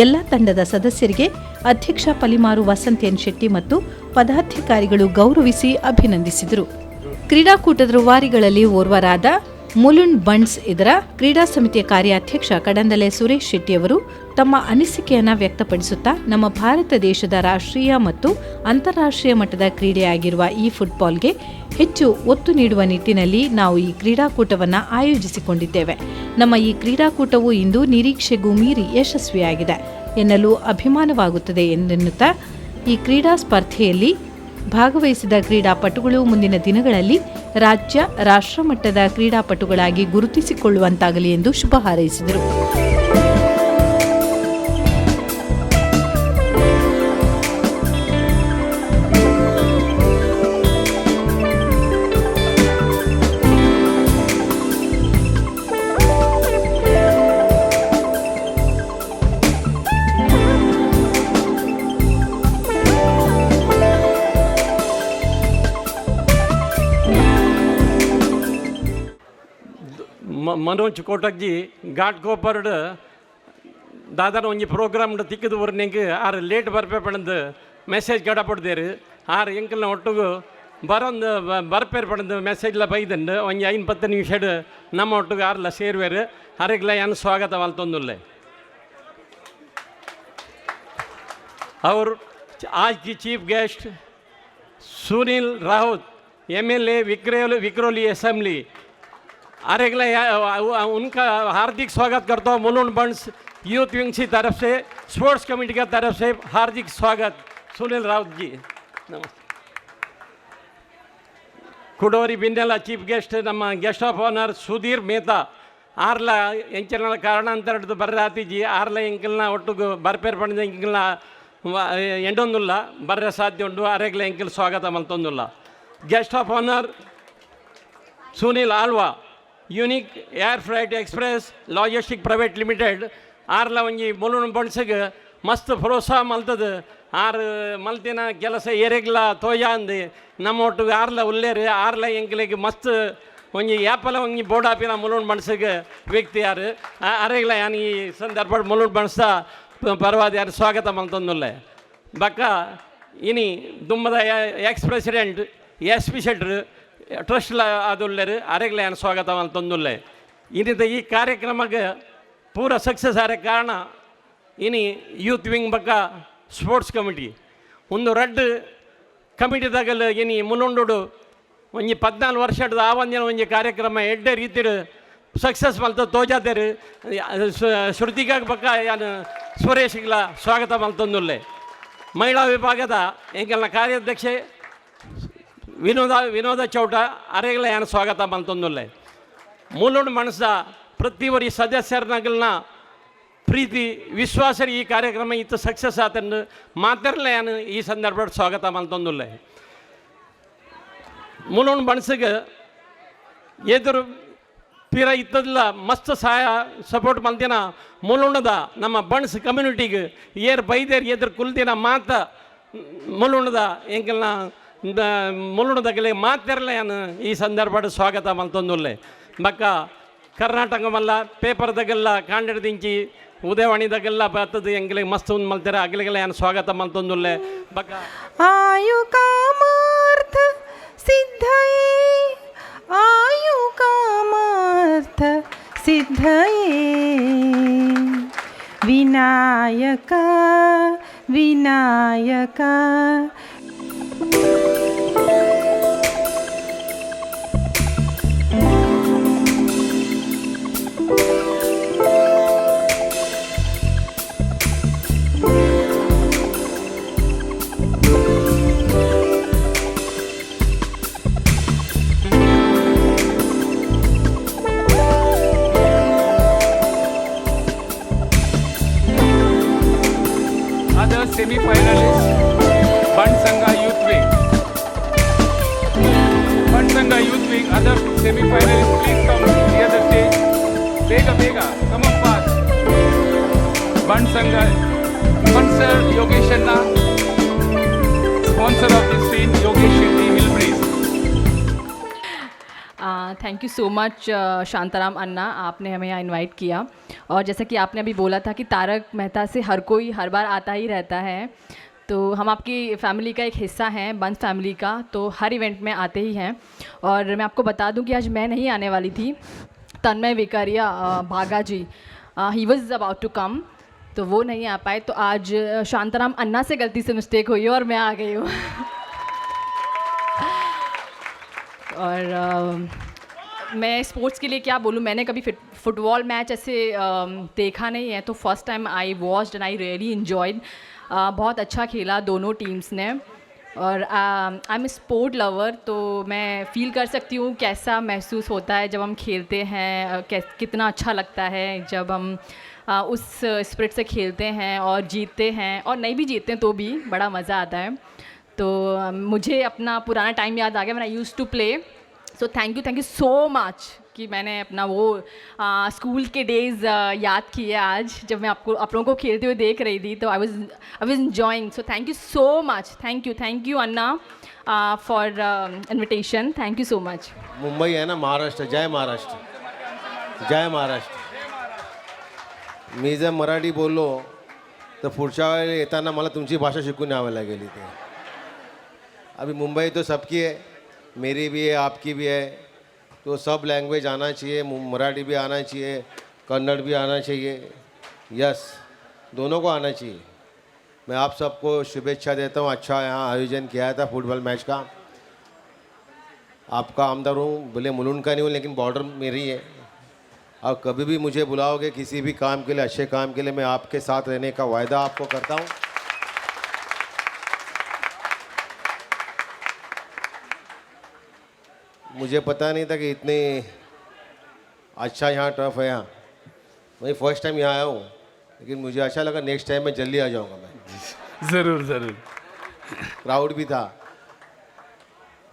Speaker 2: ಎಲ್ಲ ತಂಡದ ಸದಸ್ಯರಿಗೆ ಅಧ್ಯಕ್ಷ ಪಲಿಮಾರು ವಸಂತ್ ಎನ್ ಶೆಟ್ಟಿ ಮತ್ತು ಪದಾಧಿಕಾರಿಗಳು ಗೌರವಿಸಿ ಅಭಿನಂದಿಸಿದರು. ಕ್ರೀಡಾಕೂಟದ ರೂವಾರಿಗಳಲ್ಲಿ ಓರ್ವರಾದ ಮುಲುಂಡ್ ಬಂಟ್ಸ್ ಇದರ ಕ್ರೀಡಾ ಸಮಿತಿಯ ಕಾರ್ಯಾಧ್ಯಕ್ಷ ಕಡಂದಲೆ ಸುರೇಶ್ ಶೆಟ್ಟಿಯವರು ತಮ್ಮ ಅನಿಸಿಕೆಯನ್ನು ವ್ಯಕ್ತಪಡಿಸುತ್ತಾ, ನಮ್ಮ ಭಾರತ ದೇಶದ ರಾಷ್ಟ್ರೀಯ ಮತ್ತು ಅಂತಾರಾಷ್ಟ್ರೀಯ ಮಟ್ಟದ ಕ್ರೀಡೆಯಾಗಿರುವ ಈ ಫುಟ್ಬಾಲ್ಗೆ ಹೆಚ್ಚು ಒತ್ತು ನೀಡುವ ನಿಟ್ಟಿನಲ್ಲಿ ನಾವು ಈ ಕ್ರೀಡಾಕೂಟವನ್ನು ಆಯೋಜಿಸಿಕೊಂಡಿದ್ದೇವೆ. ನಮ್ಮ ಈ ಕ್ರೀಡಾಕೂಟವು ಇಂದು ನಿರೀಕ್ಷೆಗೂ ಮೀರಿ ಯಶಸ್ವಿಯಾಗಿದೆ ಎನ್ನಲು ಅಭಿಮಾನವಾಗುತ್ತದೆ ಎಂದೆನ್ನುತ್ತಾ, ಈ ಕ್ರೀಡಾ ಸ್ಪರ್ಧೆಯಲ್ಲಿ ಭಾಗವಹಿಸಿದ ಕ್ರೀಡಾಪಟುಗಳು ಮುಂದಿನ ದಿನಗಳಲ್ಲಿ ರಾಜ್ಯ, ರಾಷ್ಟ್ರಮಟ್ಟದ ಕ್ರೀಡಾಪಟುಗಳಾಗಿ ಗುರುತಿಸಿಕೊಳ್ಳುವಂತಾಗಲಿ ಎಂದು ಶುಭ ಹಾರೈಸಿದರು.
Speaker 11: ಮನೋಜ್ ಕೋಟಕ್ ಜಿ ಘಾಟ್ಕೋಪರ್ಡ್ ದಾದಾನ ಒಂಜಿ ಪ್ರೋಗ್ರಾಮ್ ತಿಕ್ಕದು ಬರ್ನೆಂಕ್ ಆರು ಲೇಟ್ ಬರ್ಪೆ ಪಣಂದು ಮೆಸೇಜ್ ಕಡಪಡ್ದೇರು. ಆರು ಎಂಕಲ್ನ ಒಟ್ಟುಗು ಬರೊಂದು ಬರ್ಪೇರ್ ಪಣಂದು ಮೆಸೇಜ್ಲ ಬೈದಂಡು ಒಂಜಿ 5-10 ನಿಮಿಷಡ್ ನಮ್ಮ ಒಟ್ಟುಗು ಆರ್ಲ ಸೇರುವೇರು. ಅರೆಗ್ಲ ಯಾನ್ ಸ್ವಾಗತ ಮಲ್ತೊಂದುಲ್ಲೆ. और आज की chief guest Sunil Raut, MLA Vikhroli assembly, अरेगला उनका हार्दिक स्वागत करता हूँ। मुलुंड बंड्स यूथ विंग की तरफ से, स्पोर्ट्स कमेटी की तरफ से हार्दिक स्वागत सुनील राउत जी, नमस्ते। ಕುಡೋರಿ ಬಿನ್ನೆಲ ಚೀಫ್ ಗೆಸ್ಟ್ ನಮ್ಮ guest of honour Sudhir Mehta ಆರ್ಲ ಎಂಚಿನ ಕಾರಣಾಂತರಡ್ದು ಬರ್ರೆ ಆತಿಜಿ. ಆರ್ಲ ಎಂಕಲ್ನ ಒಟ್ಟುಗು ಬರ್ಪೇರ್ ಪಂಡ ಎಂಕಲ್ನ ಎಂಡೊಂದುಲ್ಲ ಬರ್ರೆ ಸಾಧ್ಯ ಉಂಡು. ಅರೆಗ್ಲ ಎಂಕಲ್ ಸ್ವಾಗತ ಮಲ್ತೊಂದುಲ್ಲ. Guest of honour Sunil Alva, Unique Air Freight Express Logistic Private Limited ಆರ್ಲ ಒಂಜಿ ಮುಲುಣ್ ಬಣ್ಸಗ್ ಮಸ್ತ್ ಪ್ರೋತ್ಸಾಹ ಮಲ್ತದ. ಆರ್ ಮಲ್ತಿನ ಕೆಲಸ ಏರೆಗ್ಲ ತೋಜಾಂದು ನಮ್ಮ ಒಟ್ಟಿಗೆ ಆರ್ಲ ಉಲ್ಲೇರು. ಆರ್ಲ ಎಂಕ್ಲೆಗ್ ಮಸ್ತ್ ಒಂಜಿ ಯಾಪಲ ಒಂಜಿ ಬೋಡಾಪಿನ ಮುಲುಣ್ ಬಣ್ಸಗ್ ವ್ಯಕ್ತಿ ಯಾರು. ಅರೆಗ್ಲ ಯಾನ್ ಈ ಸಂದರ್ಭ ಮುಲುಣ್ ಬಣ್ಸ ಪರವಾದ ಯಾರು ಸ್ವಾಗತ ಮಲ್ತೊಂದುಲ್ಲೆ. ಬಕ್ಕ ಇನಿ ದುಮ್ಮದ X president S P ಶೆಟ್ರು ಟ್ರಸ್ಟ್ಲ ಆದುಲ್ಲೇರು. ಅರೆಗ್ಲ ಯಾನ್ ಸ್ವಾಗತ ಮಲ್ತೊಂದುಲ್ಲೆ. ಇನ್ನಿತ ಈ ಕಾರ್ಯಕ್ರಮಕ್ಕೆ ಪೂರ ಸಕ್ಸಸ್ ಆರೆ ಕಾರಣ ಇನಿ ಯೂತ್ ವಿಂಗ್ ಬಕ್ಕ ಸ್ಪೋರ್ಟ್ಸ್ ಕಮಿಟಿ ಒಂದು ರಡ್ಡ್ ಕಮಿಟಿ ತಗಲ್ ಇನಿ ಮುಲುಂಡುಡು ಒಂಜಿ 14 ವರ್ಷದ ಆವಂದಿನ ಒಂಜಿ ಕಾರ್ಯಕ್ರಮ ಎಡ್ಡೆ ರೀತಿಡ್ ಸಕ್ಸಸ್ ಮಲ್ತ ತೋಜಾದೇರು. ಶ್ರುತಿಗಾಗ ಬಕ್ಕ ಯಾನು ಸುರೇಶ್ಗಳ ಸ್ವಾಗತ ಮಲ್ತೊಂದುಲ್ಲೆ. ಮಹಿಳಾ ವಿಭಾಗದ ಎಂಕಲ್ನ ಕಾರ್ಯಾಧ್ಯಕ್ಷೆ ವಿನೋದ ವಿನೋದ ಚೌಟ ಅರೆಗಳ ಯಾನು ಸ್ವಾಗತ ಮಲ್ತೊಂದುಲ್ಲೆ. ಮೂಲುಂಡು ಮನಸ್ಸ ಪ್ರತಿ ಒರಿ ಸದಸ್ಯರನಗಲ್ನ ಪ್ರೀತಿ ವಿಶ್ವಾಸ ಈ ಕಾರ್ಯಕ್ರಮ ಇತ್ತು ಸಕ್ಸಸ್ ಆತಂದು ಮಾತ್ರಲ್ಲ ಯಾನು ಈ ಸಂದರ್ಭ ಸ್ವಾಗತ ಮಲ್ತೊಂದುಲ್ಲೆ. ಮೂಲುಂಡು ಮನಸ್ಸಿಗೆ ಎದುರು ಪಿರ ಇತ್ತದಿಲ್ಲ ಮಸ್ತ್ ಸಹಾಯ ಸಪೋರ್ಟ್ ಮಲ್ದಿನ ಮುಲುಂಡದ ನಮ್ಮ ಬಣ್ಸ್ ಕಮ್ಯುನಿಟಿಗೆ ಏರ್ ಬೈದೇರ್ ಎದುರು ಕುಲ್ದಿನ ಮಾತ ಮುಲುಂಡದ ಎಂಕಲ್ನ ಮುಲುಂಡದಗಲೆ ಮಾತಿರಲ್ಲ ಯಾನು ಈ ಸಂದರ್ಭ ಸ್ವಾಗತ ಮಲ್ತೊಂದುಲ್ಲೆ. ಬಕ್ಕ ಕರ್ನಾಟಕ ಮಲ್ಲ ಪೇಪರ್ದಾಗೆಲ್ಲ ಕಾಂಡದಿಂಚಿ ಉದಯವಾಣಿದಾಗೆಲ್ಲ ಬರ್ತದೆ ಎಂಗ್ಲಿಗೆ ಮಸ್ತ್ ಒಂದು ಮಲ್ತಾರೆ ಅಗಲಿಗೆಲ್ಲ ಯಾನು ಸ್ವಾಗತ ಮಲ್ತೊಂದುಲ್ಲೆ. ಬಕ್ಕ
Speaker 3: ಆಯು ಕಾಮಾರ್ಥ ಸಿದ್ಧಯೇ, ಆಯು ಕಾಮಾರ್ಥ ಸಿದ್ಧಯೇ, Vinayaka Vinayaka.
Speaker 7: Other semi-finalists, Bansanga Youth Wing. Bansanga Youth Wing, other semi-finalists, please come near the stage. Bega, bega, come up fast. Bansanga, sponsor Yogesh Anna, sponsor of this team, Yogesh Shetty, Hillbreeze.
Speaker 12: Thank you so much Shantaram अन्ना, आपने हमें यहाँ invite किया। और जैसा कि आपने अभी बोला था कि तारक मेहता से हर कोई हर बार आता ही रहता है, तो हम आपकी फैमिली का एक हिस्सा हैं, बंस फैमिली का, तो हर इवेंट में आते ही हैं। और मैं आपको बता दूं कि आज मैं नहीं आने वाली थी, तन्मय वेकारिया भागा जी, he was about to come, तो वो नहीं आ पाए, तो आज शांताराम अन्ना से गलती से मिस्टेक हुई है और मैं आ गई हूँ। और मैं स्पोर्ट्स के लिए क्या बोलूँ, मैंने कभी फुटबॉल मैच ऐसे देखा नहीं है, तो first time I watched and I really enjoyed. बहुत अच्छा खेला दोनों टीम्स ने और I am sport lover, तो मैं फ़ील कर सकती हूँ कैसा महसूस होता है जब हम खेलते हैं, कितना अच्छा लगता है जब हम उस स्पिरिट से खेलते हैं और जीतते हैं, और नहीं भी जीतते हैं तो भी बड़ा मज़ा आता है। तो मुझे अपना पुराना टाइम याद आ गया, मैं used to play. So thank you so much कि मैंने अपना वो स्कूल के डेज़ याद किए आज, जब मैं आपको आप लोगों को खेलते हुए देख रही थी, तो I was enjoying. So thank you so much, thank you Anna for invitation, thank you so much.
Speaker 13: Mumbai आहे ना, महाराष्ट्र. जय महाराष्ट्र, जय महाराष्ट्र. मी जर मराठी बोललो तर पुढच्या वेळेला येताना मला तुमची भाषा शिकून यावं लागेल इथे. अभी मुंबई तो सबकी है, मेरी भी है, आपकी भी है, तो सब लैंग्वेज आना चाहिए. मराठी भी आना चाहिए, कन्नड़ भी आना चाहिए. यस, दोनों को आना चाहिए. मैं आप सबको शुभेच्छा देता हूँ. अच्छा यहाँ आयोजन किया था फुटबॉल मैच का. आपका आमदार हूँ, भले मुलुंड का नहीं हूँ, लेकिन बॉर्डर मेरी है. और कभी भी मुझे बुलाओगे किसी भी काम के लिए, अच्छे काम के लिए, मैं आपके साथ रहने का वायदा आपको करता हूँ. मुझे पता नहीं था कि इतनी अच्छा यहाँ टर्फ है. यहाँ मैं फर्स्ट टाइम यहाँ आया हूँ, लेकिन मुझे अच्छा लगा. नेक्स्ट टाइम मैं जल्दी आ जाऊँगा मैं.
Speaker 7: ज़रूर ज़रूर.
Speaker 13: क्राउड भी था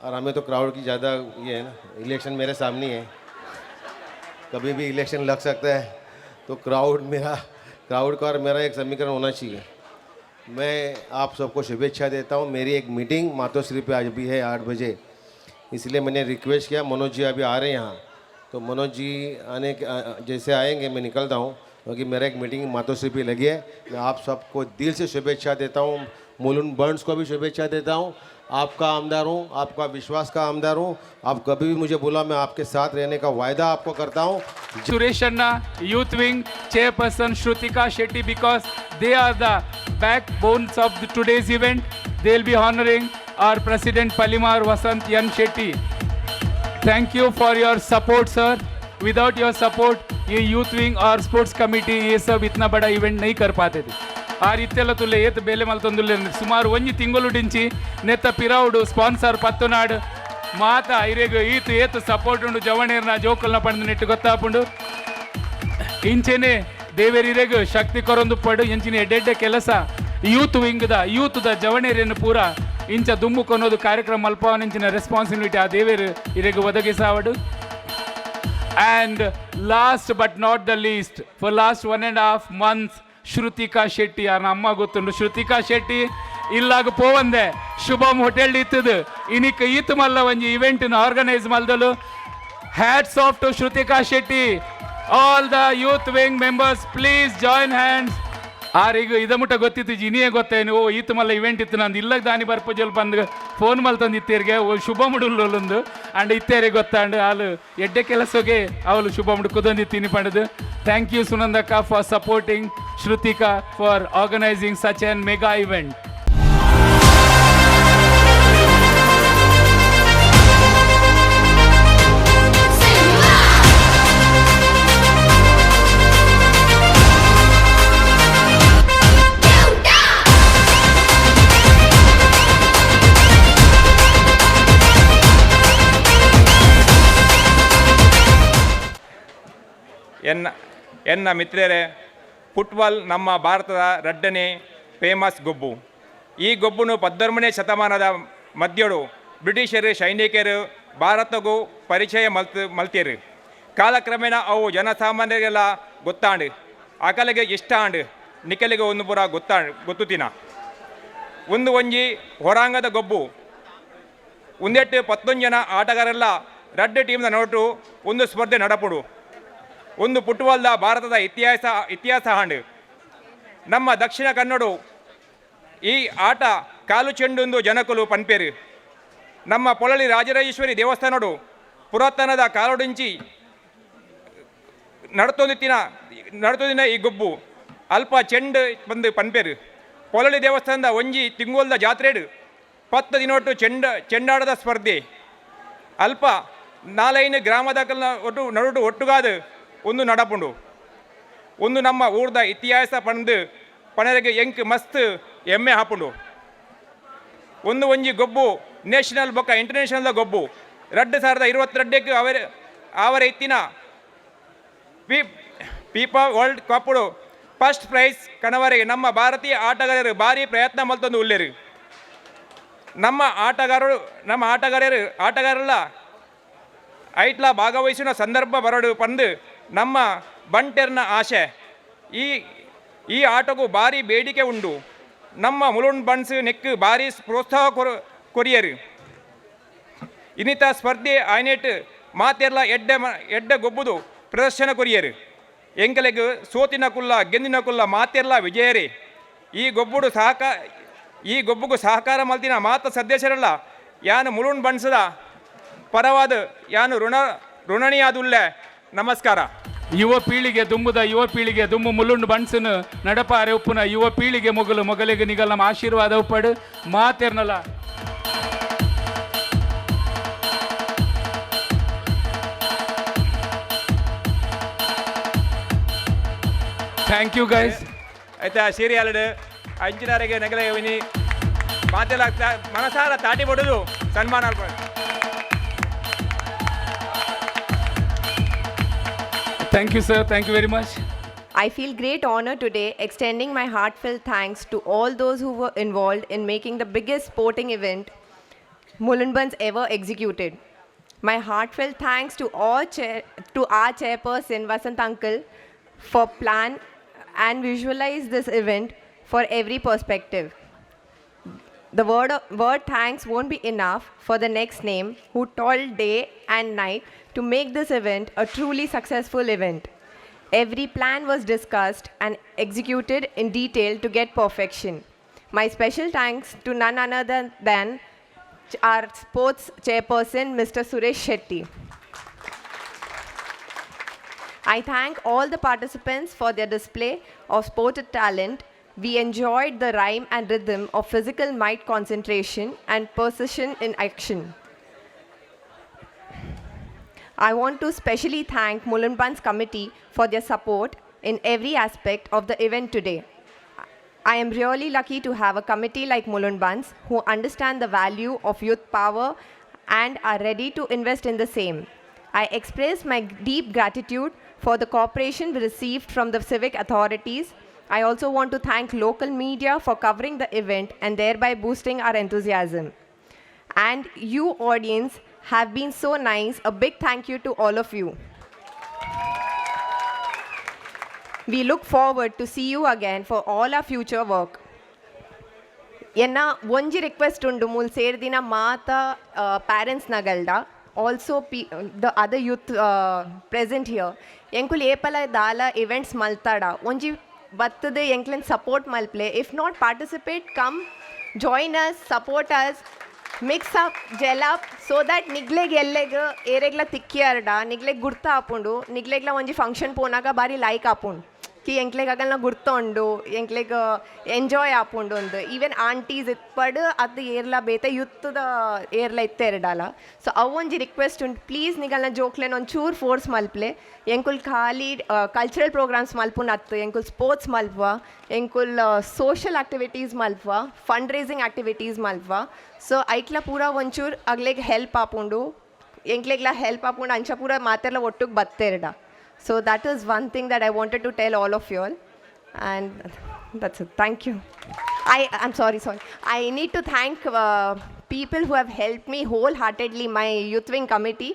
Speaker 13: और हमें तो क्राउड की ज़्यादा ये है ना. इलेक्शन मेरे सामने ही है, कभी भी इलेक्शन लग सकता है, तो क्राउड मेरा, क्राउड का और मेरा एक समीकरण होना चाहिए. मैं आप सबको शुभेच्छा देता हूँ. मेरी एक मीटिंग मातोश्री पे आज भी है 8 बजे, इसलिए मैंने रिक्वेस्ट किया. मनोज जी अभी आ रहे हैं यहाँ, तो मनोज जी आने के जैसे आएंगे मैं निकलता हूँ, क्योंकि मेरा एक मीटिंग मातोश्री पे लगी है. मैं आप सबको दिल से शुभेच्छा देता हूँ. मुलुंड बंड्स को भी शुभेच्छा देता हूँ. आपका आमदार हूँ, आपका विश्वास का आमदार हूँ. आप कभी भी मुझे बुला, मैं आपके साथ रहने का वायदा आपको करता हूँ.
Speaker 7: Suresh Anna, Youth Wing Chairperson Shrutika Shetty, because they are the backbones of today's event. They'll be honoring our President Palimar Vasant Yan Shetty. Thank you for your support sir. Without your support ये youth wing और sports committee ये सब इतना बड़ा event नहीं कर पाते थे. ಆ ರೀತಿಯೆಲ್ಲ ತುಲ್ಲೆ ಏತ್ ಬೇಲೆ ಮಲ್ತೊಂದುಲ್ಲೆ ಸುಮಾರು ಒಂಜಿ ತಿಂಗೊಲುಡಿಂಚಿ ನೆತ್ತ ಪಿರವುಡು ಸ್ಪಾನ್ಸರ್ ಪತ್ತುನಾಡು ಮಾತ ಇರೆಗ್ ಈತ್ ಏತ್ ಸಪೋರ್ಟ್ ಉಂಡು ಜವಣೇರ್ನ ಜೋಕುಲ್ನ ಪಂಡ್ ನೆಟ್ಟು ಗೊತ್ತಾಪುಂಡು. ಇಂಚೆನೆ ದೇವೆರಿರೆಗ್ ಶಕ್ತಿ ಕೊರೊಂದು ಪಡು ಇಂಚಿನ ಎಡ್ಡೆಡ್ಡೆ ಕೆಲಸ ಯೂತ್ ವಿಂಗ್ದ ಯೂತ್ದ ಜವಣೇರಿನ ಪೂರ ಇಂಚ ದುಮ್ಮು ಕೊನೋದು ಕಾರ್ಯಕ್ರಮ ಮಲ್ಪವನಿಂಚಿನ ರೆಸ್ಪಾನ್ಸಿಬಿಲಿಟಿ ಆ ದೇವೇರು ಇರೆಗ್ ಒದಗಿಸಾವಡು. And last but not the least, for last 1.5 months Shrutika Shetty ಆರ್ನ ಅಮ್ಮ ಗೊತ್ತುಂಡು. ಶ್ರುತಿಕಾ ಶೆಟ್ಟಿ ಇಲ್ಲಾಗ ಪೋವಂದೆ ಶುಭಮ್ ಹೋಟೆಲ್ ಇತ್ತದು ಇನಿಕ್ ಈತ್ ಮಲ್ಲ ಒಂಜಿ ಇವೆಂಟ್ ಆರ್ಗನೈಸ್ ಮಲ್ದಲು. Hats off to Shrutika Shetty. All the youth wing members please join hands. ಆರಿಗ ಇದ ಮುಟ್ಟ ಗೊತ್ತಿತ್ತು ಇನಿಯೇ ಗೊತ್ತೇನು ಓ ಈತ್ ಮಲ್ಲ ಇವೆಂಟ್ ಇತ್ತು ನಂದು ಇಲ್ಲಗ್ ದಾನಿ ಬರ್ಪುಜಲ್ ಬಂದು ಫೋನ್ ಮಲ್ತಂದು ಇತ್ತೇರಿಗೆ ಓ ಶುಭಮುಡುಲ್ಲೊಂದು ಅಂಡ್ ಇತ್ತೇರಿಗೆ ಗೊತ್ತಾಂಡು ಆಲು ಎಡ್ಡೆ ಕೆಲಸಗೆ ಅವಳು ಶುಭಮುಡು ಕುದೊಂದಿತ್ತೀನಿ ಪಂಡದು. Thank you ಸುನಂದಕ್ಕ for supporting Shrutika for organising such an mega event.
Speaker 9: ಎನ್ನ ಎನ್ನ ಮಿತ್ರರೇ, ಫುಟ್ಬಾಲ್ ನಮ್ಮ ಭಾರತದ ರಡ್ಡನೇ ಫೇಮಸ್ ಗೊಬ್ಬು. ಈ ಗೊಬ್ಬುನು 13ನೇ ಶತಮಾನದ ಮಧ್ಯಡು ಬ್ರಿಟಿಷರು ಸೈನಿಕರು ಭಾರತಗೂ ಪರಿಚಯ ಮಲ್ತೇರು. ಕಾಲಕ್ರಮೇಣ ಅವು ಜನಸಾಮಾನ್ಯರಿಗೆಲ್ಲ ಗೊತ್ತಾಂಡು, ಅಕಲಿಗೆ ಇಷ್ಟ ಆಂಡ್, ನಿಕಲಿಗೆ ಒಂದು ಪೂರ ಗೊತ್ತಾ ಗೊತ್ತುತ್ತಿನ. ಒಂದು ಒಂಜಿ ಹೊರಾಂಗದ ಗೊಬ್ಬು. ಒಂದೆಟ್ಟು 11 ಜನ ಆಟಗಾರೆಲ್ಲ ರಡ್ಡು ಟೀಮ್ನ ನೋಟು ಒಂದು ಸ್ಪರ್ಧೆ ನಡಪುಡು. ಒಂದು ಫುಟ್ಬಾಲ್ದ ಭಾರತದ ಇತಿಹಾಸ ಇತಿಹಾಸ ಹಾಂಡು. ನಮ್ಮ ದಕ್ಷಿಣ ಕನ್ನಡ ಈ ಆಟ ಕಾಲು ಚೆಂಡೊಂದು ಜನಕುಲು ಪನ್ಪೇರು. ನಮ್ಮ ಪೊಳಲಿ ರಾಜರಾಜೇಶ್ವರಿ ದೇವಸ್ಥಾನಡು ಪುರಾತನದ ಕಾಲೊಡಿಂಚಿ ನಡತೊಂದಿತ್ತಿನ ನಡತೊಂದಿನ ಈ ಗೊಬ್ಬು ಅಲ್ಪ ಚೆಂಡು ಬಂದು ಪನ್ಪೇರು. ಪೊಳಲಿ ದೇವಸ್ಥಾನದ ಒಂಜಿ ತಿಂಗೋಲ್ದ ಜಾತ್ರೆಡು 10 ದಿನೊಟ್ಟು ಚೆಂಡಾಟದ ಸ್ಪರ್ಧೆ. ಅಲ್ಪ ನಾಲೈನು ಗ್ರಾಮದ ಒಟ್ಟು ನಡುಟು ಒಟ್ಟುಗಾದ ಒಂದು ನಡಪುಂಡು. ಒಂದು ನಮ್ಮ ಊರ್ದ ಇತಿಹಾಸ ಪಂದು ಪಣರಿಗೆ ಎಂಕ್ ಮಸ್ತ್ ಎಮ್ಮೆ ಹಾಪುಂಡು. ಒಂದು ಒಂಜಿ ಗೊಬ್ಬು ನ್ಯಾಷನಲ್ ಬೊಕ್ಕ ಇಂಟರ್ನ್ಯಾಷನಲ್ದ ಗೊಬ್ಬು. 2022ಕ್ಕೆ ಅವರ ಆವರ ಇತ್ತಿನ ಪೀಪಾ ವರ್ಲ್ಡ್ ಕಪ್ಪುಡು ಫಸ್ಟ್ ಪ್ರೈಸ್ ಕಣವರೆಗೆ ನಮ್ಮ ಭಾರತೀಯ ಆಟಗಾರರು ಭಾರಿ ಪ್ರಯತ್ನ ಮಲ್ತೊಂದು ಉಲ್ಲೇರು. ನಮ್ಮ ಆಟಗಾರರು ಆಟಗಾರಲ್ಲ ಐಟ್ಲ ಭಾಗವಹಿಸಿನ ಸಂದರ್ಭ ಬರಡು ಪಂದು ನಮ್ಮ ಬಂಟೆರ್ನ ಆಶೆ. ಈ ಈ ಆಟಕ್ಕೂ ಭಾರಿ ಬೇಡಿಕೆ ಉಂಡು. ನಮ್ಮ ಮುಲುಂಡ್ ಬನ್ಸ್ ನೆಕ್ ಭಾರಿ ಪ್ರೋತ್ಸಾಹ ಕೊರಿಯರು. ಇನ್ನಿತ ಸ್ಪರ್ಧೆ ಆಯ್ನೇಟ್ ಮಾತೆರ್ಲ ಎಡ್ಡೆ ಎಡ್ಡೆ ಗೊಬ್ಬುದು ಪ್ರದರ್ಶನ ಕೊರಿಯರು. ಎಂಕಲೆಗ್ ಸೋತಿನ ಕುಲ್ಲ ಗೆಂದಿನ ಕುಲ್ಲ ಮಾತೆರ್ಲ ವಿಜಯರೇ. ಈ ಗೊಬ್ಬುಗು ಸಹಕಾರ ಮಲ್ತಿನ ಮಾತ ಸದಸ್ಯರಲ್ಲ ಯಾನು ಮುಳುಂಡ್ ಬಣ್ಸದ ಪರವಾದ ಯಾನು ಋಣಣಿಯಾದುಲ್ಲೆ. ನಮಸ್ಕಾರ.
Speaker 7: ಯುವ ಪೀಳಿಗೆ ದುಂಬುದ ಯುವ ಪೀಳಿಗೆ ದುಂಬು ಮುಲ್ಲುಂಡು ಬಣ್ಸನು ನಡಪಾರೆ ಉಪ್ಪುನ ಯುವ ಪೀಳಿಗೆ ಮೊಗಲು ಮೊಗಲಿಗೆ ನಿಗಲ್ ನಮ್ಮ ಆಶೀರ್ವಾದ ಉಪ್ಪಡು ಮಾತೆರ್ನಲ. Thank you guys.
Speaker 9: ಆಯ್ತಾ ಸೀರಿಯಲ್ ಅಂಚಿನಾರಿಗೆ ನಗಲೆ ವಿನಿ ಮಾತೆಲ್ಲ ಮನಸಾರ ತಾಟಿ ಬಡೋದು ಸನ್ಮಾನ.
Speaker 7: Thank you sir, thank you very much.
Speaker 10: I feel great honor today extending my heartfelt thanks to all those who were involved in making the biggest sporting event Mulund Bunts ever executed. My heartfelt thanks to our chairperson Vasant Uncle for plan and visualize this event for every perspective. The word thanks won't be enough for the next name who toiled day and night to make this event a truly successful event. Every plan was discussed and executed in detail to get perfection. My special thanks to none other than our sports chairperson, Mr. Suresh Shetty. I thank all the participants for their display of sported talent. We enjoyed the rhyme and rhythm of physical might, concentration, and precision in action. I want to specially thank Mulund Bunts committee for their support in every aspect of the event today. I am really lucky to have a committee like Mulund Bunts who understand the value of youth power and are ready to invest in the same. I express my deep gratitude for the cooperation we received from the civic authorities. I also want to thank local media for covering the event and thereby boosting our enthusiasm. And you, audience, have been so nice. A big thank you to all of you. We look forward to see you again for all our future work. ಎನ್ನ ಒಂಜಿ request ಉಂಡು ಮೂಲು ಸೇರ್ದಿನ ಮಾತ parents ನಗಲ್ಡ, also the other youth present here. ಎಂಕುಲು ಏಪಲ ದಾಲ events ಮಲ್ತಾಡ ಒಂಜಿ ಬತ್ತದ ಎಂಕ್ಲೆನ್ support ಮಲ್ಪ್ಲೆ. If not participate, come join us, support us, mix up, gel up, so that ನಿಗ್ಲೆಗ್ ಎಲ್ಲೆಗ್ ಏರೆಗ್ಲ ತಿಕ್ಕಿಯರ್ಡ ನಿಗ್ಲೆಗ್ ಗುರ್ತ ಆಪುಂಡು. ನಿಗ್ಲೆಗ್ಲ ಒಂಜಿ ಫಂಕ್ಷನ್ ಪೋನಾಗ ಬಾರಿ ಲೈಕ್ ಆಪುಂಡು ಕಿ ಎಂಕ್ಲೆಗ್ ಅಗಲ್ನ ಗುರ್ತ ಉಂಡು, ಎಂಕ್ಲೆಗ್ ಎಂಜಾಯ್ ಆಪುಂಡು ಅಂದ್. ಈವನ್ ಆಂಟೀಸ್ ಇತ್ಪಡ್ ಅದು ಏರ್ಲ ಬೇತೆ ಯುತ್ತದ ಏರ್ಲ ಇತ್ತೆರಡಾಲ. ಸೊ ಅವು ಒಂಜಿ ರಿಕ್ವೆಸ್ಟ್ ಉಂಟು. ಪ್ಲೀಸ್ ನಿಗಲ್ನ ಜೋಕ್ಲೆನ್ ಒಂಚೂರು ಫೋರ್ಸ್ ಮಲ್ಪ್ಲೆ. ಎಂಕುಲ್ ಖಾಲಿ ಕಲ್ಚರಲ್ ಪ್ರೋಗ್ರಾಮ್ಸ್ ಮಲ್ಪುನ ಅತ್ತು, ಎಂಕುಲ್ ಸ್ಪೋರ್ಟ್ಸ್ ಮಲ್ಪುವ, ಎಂಕುಲ್ ಸೋಷಲ್ ಆಕ್ಟಿವಿಟೀಸ್ ಮಲ್ಪುವ, ಫಂಡ್ ರೇಸಿಂಗ್ ಆಕ್ಟಿವಿಟೀಸ್ ಮಲ್ಪುವ. ಸೊ ಐಕ್ಲ ಪೂರ ಒಂಚೂರು ಅಗ್ಲೆಗ್ ಹೆಲ್ಪ್ ಆಪುಂಡು, ಎಂಕ್ಲೆಗ್ಲ ಹೆಲ್ಪ್ ಆಪುಂಡು. ಅಂಚ ಪೂರ ಮಾತೆರ್ಲ ಒಟ್ಟುಗೆ ಬತ್ತೆರಡ. So that is one thing that I wanted to tell all of you all. And that's it. Thank you. I'm sorry, sorry. I need to thank people who have helped me wholeheartedly, my youth wing committee,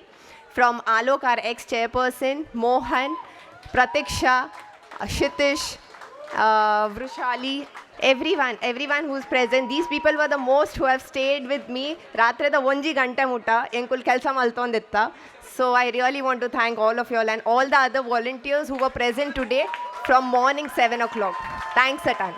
Speaker 10: from Alok, our ex-chairperson, Mohan, Pratiksha, Shitish, Vrushali, everyone who's present. These people were the most who have stayed with me. ರಾತ್ರಿದ ಒಂಜಿ ಗಂಟೆ ಮುಟ್ಟ ಎಂಕುಲ್ ಕೆಲಸ ಮಲ್ತೊಂದಿತ್ತ. So I really want to thank all of you all and all the other volunteers who were present today from morning 7 o'clock. Thanks a ton.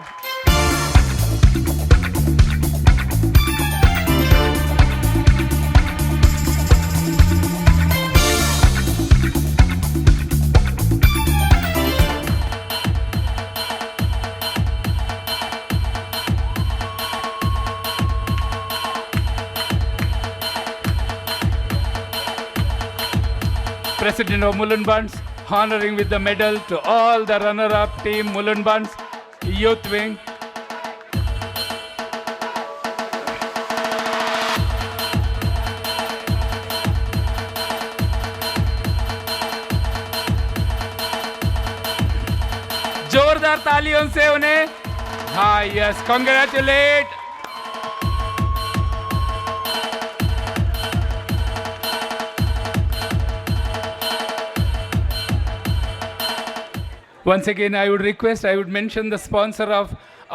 Speaker 7: President of Mulund Bunts honoring with the medal to all the runner-up team Mulund Bunts Youth Wing. जोरदार तालियों से उन्हें, हाँ, yes, congratulate. Once again, I would request, I would mention the sponsor of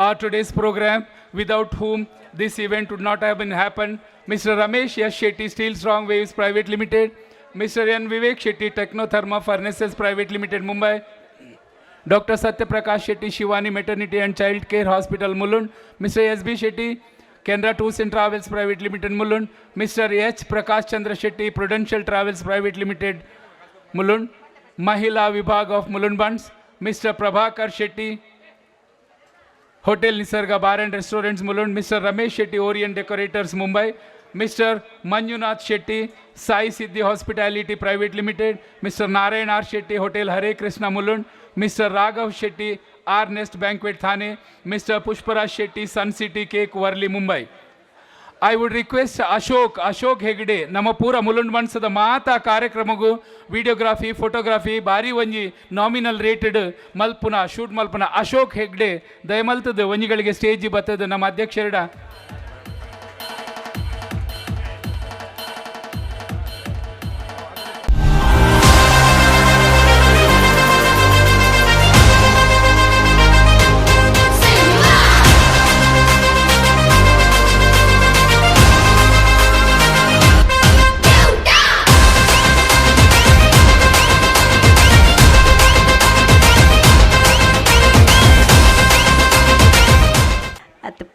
Speaker 7: our today's program, without whom this event would not have been happened. Mr. Ramesh S. Shetty, Steel Strong Waves Private Limited. Mr. N. Vivek Shetty, Technotherma Furnaces Private Limited, Mumbai. Dr. Satya Prakash Shetty, Shivani Maternity and Child Care Hospital, Mulund. Mr. S. B. Shetty, Kendra Tours and Travels Private Limited, Mulund. Mr. H. Prakash Chandra Shetty, Prudential Travels Private Limited, Mulund. Mahila Vibhag of Mulund Bunts. Mr. Prabhakar Shetty, Hotel Nisarga Bar and Restaurants, Mulund. Mr. Ramesh Shetty, Orient Decorators, Mumbai. Mr. Manjunath Shetty, Sai Siddhi Hospitality Private Limited. Mr. Narayan R. Shetty, Hotel Hare Krishna, Mulund. Mr. Raghav Shetty, R. Nest Banquet, Thane. Mr. Pushparaj Shetty, Sun City Cake, Worli, Mumbai. I would request Ashok Hegde, ನಮ್ಮ ಪೂರ ಮುಲುಂಡ್ ಮನ್ಸದ ಮಾತಾ ಕಾರ್ಯಕ್ರಮಗೂ videography, photography ಬಾರಿ ಒಂಜಿ nominal rated ಮಲ್ಪುನ shoot ಮಲ್ಪುನ Ashok Hegde ದಯಮಲ್ತದ ಒಂಜಿಗಳಿಗೆ stage ಬತ್ತದ ನಮ್ಮ ಅಧ್ಯಕ್ಷರಡ.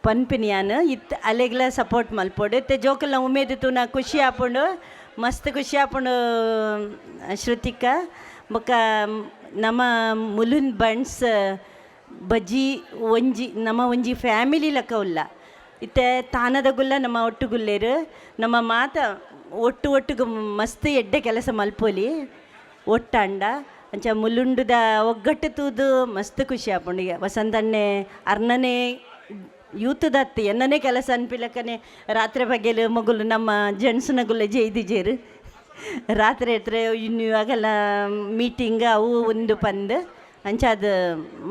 Speaker 14: ಪನ್ಪಿನಿಯಾನ್ ಇತ್ತು ಅಲೆಗ್ಲ ಸಪೋರ್ಟ್ ಮಲ್ಪೊಡು. ಇತ್ತೆ ಜೋಕುಲ್ನ ಉಮೇದ್ ತೂನ ಖುಷಿ ಆಪುಂಡು, ಮಸ್ತ್ ಖುಷಿ ಆಪುಂಡು ಶ್ರುತಿಕ. ಬೊಕ್ಕ ನಮ ಮುಲುನ್ ಬಂಟ್ಸ್ ಬಜ್ಜಿ ಒಂಜಿ ನಮ ಒಂಜಿ ಫ್ಯಾಮಿಲಿ ಲೆಕ್ಕ ಉಲ್ಲ. ಇತ್ತೆ ತಾನದ ಗುಲ್ಲ ನಮ್ಮ ಒಟ್ಟುಗುಲ್ಲೇರು ನಮ್ಮ ಮಾತ ಒಟ್ಟು ಒಟ್ಟುಗು ಮಸ್ತ್ ಎಡ್ಡೆ ಕೆಲಸ ಮಲ್ಪೊಲಿ ಒಟ್ಟಾಂಡ. ಅಂಚ ಮುಲುಂಡುದ ಒಗ್ಗಟ್ಟು ತೂದು ಮಸ್ತ್ ಖುಷಿ ಆಪುಂಡು. ಈಗ ವಸಂತಣ್ಣೆ ಅರ್ನನೆ ಯೂತದತ್ತು ಎನ್ನನೇ ಕೆಲಸ ಅನ್ಪಿಲಕ್ಕನೆ ರಾತ್ರಿ ಬಗ್ಗೆಲು ಮೊಗುಲು ನಮ್ಮ ಜೆಂಟ್ಸ್ನಗುಲ್ಲ ಜೈದಿಜೇರು ರಾತ್ರಿ ಎತ್ರೆ ಇನ್ನು ಇವಾಗೆಲ್ಲ ಮೀಟಿಂಗ್ ಅವು ಒಂದು ಪಂದ್. ಅಂಚ ಅದು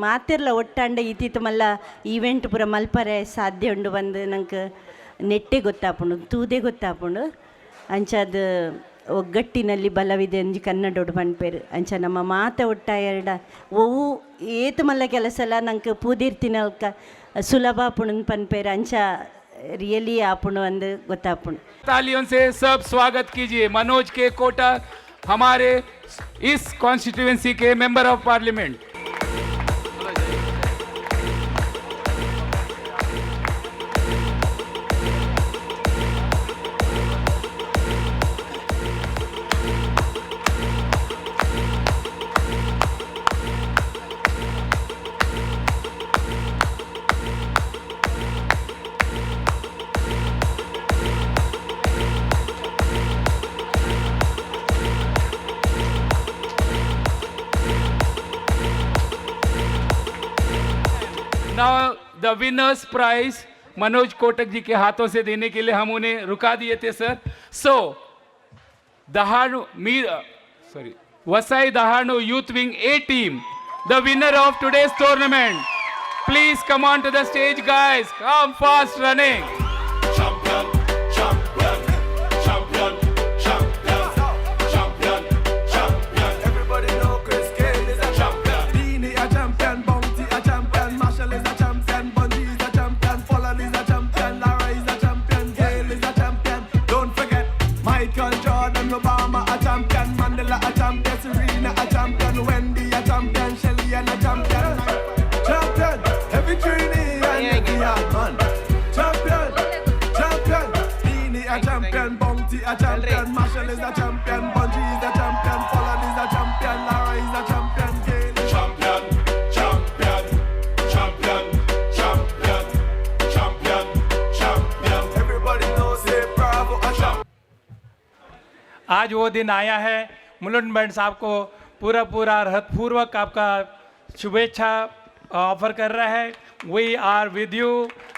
Speaker 14: ಮಾತಿರ್ಲ ಒಟ್ಟಾಂಡ ಇತ್ತಿತ್ತು ಮಲ್ಲ ಈವೆಂಟ್ ಪೂರ ಮಲ್ಪರೆ ಸಾಧ್ಯ ಉಂಡು ಬಂದು ನಂಗೆ ನೆಟ್ಟೆ ಗೊತ್ತಾಪುಂಡು, ತೂದೆ ಗೊತ್ತಾಪುಂಡು. ಅಂಚ ಅದು ಒಗ್ಗಟ್ಟಿನಲ್ಲಿ ಬಲವಿದೆ ಅಂಜಿ ಕನ್ನಡೋಡು ಪನ್ಪೇರು. ಅಂಚ ನಮ್ಮ ಮಾತ ಒಟ್ಟಾಯರ್ಡ ಒವು ಏತ್ ಮಲ್ಲ ಕೆಲಸ ಎಲ್ಲ ನಂಗೆ ಪೂದಿರ್ತಿನಲ್ಕ ಸುಲಭ ಆಪುಂಡು ಪನ್ಪೇರು. ಅಂಚ रियली आपुण अंद गोत्तापुण.
Speaker 7: तालियों से सब स्वागत कीजिए मनोज के कोटक, हमारे इस कॉन्स्टिट्यूएंसी के member of parliament. Now the winners prize Manoj Kotak ji के हाथों से देने के लिए हम उन्हें रुका दिए थे sir. So Dahanu Mir sorry Vasai Dahanu youth wing A team, the winner of today's tournament. Please come on to the stage guys, come fast running.
Speaker 4: Champion, champion, champion, champion, champion, champion.
Speaker 15: Everybody know Chris Gayle is a champion. Beenie a champion, Bounty a champion, Marshall is a champion, Bungie is a champion, Pollard is a champion, Lara is a champion, Gayle is a champion. Don't forget Michael Jordan, Obama a champion, Mandela a champion, Serena a champion, Wendy a champion, Shelly a champion. Champion, every Trini and every hard man. Champion, champion, Beenie a champion, Bounty a champion, Marshall is a champion, Bungie is a champion, Pollard is a champion, Lara is a champion, Gayle is
Speaker 4: champion, champion, champion, champion, champion, champion.
Speaker 15: Everybody knows say Bravo a champion.
Speaker 16: आज वो दिन आया है। मुलुंड बंड्स आपको पूरा पूरा हृदयपूर्वक आपका शुभेच्छा ऑफर कर रहा है। We are with you,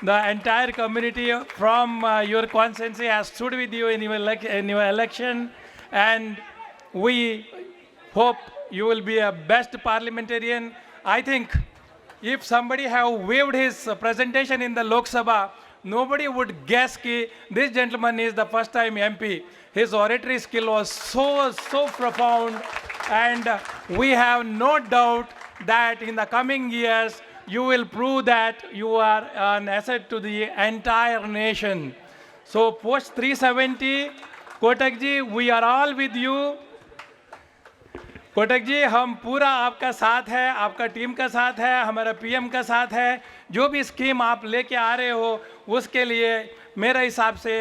Speaker 16: the entire community from your constituency has stood with you in your election, and we hope you will be a best parliamentarian. I think if somebody have waived his presentation in the Lok Sabha, nobody would guess ki this gentleman is the first time MP. His oratory skill was so, so profound, and we have no doubt that in the coming years, you will prove that you are an asset to the entire nation. So post 370, Kotak ji, we are all with you. Kotak जी, हम पूरा आपका साथ है, आपका team का साथ है, हमारा पीएम का साथ है। जो भी स्कीम आप लेके आ रहे हो उसके लिए मेरे हिसाब से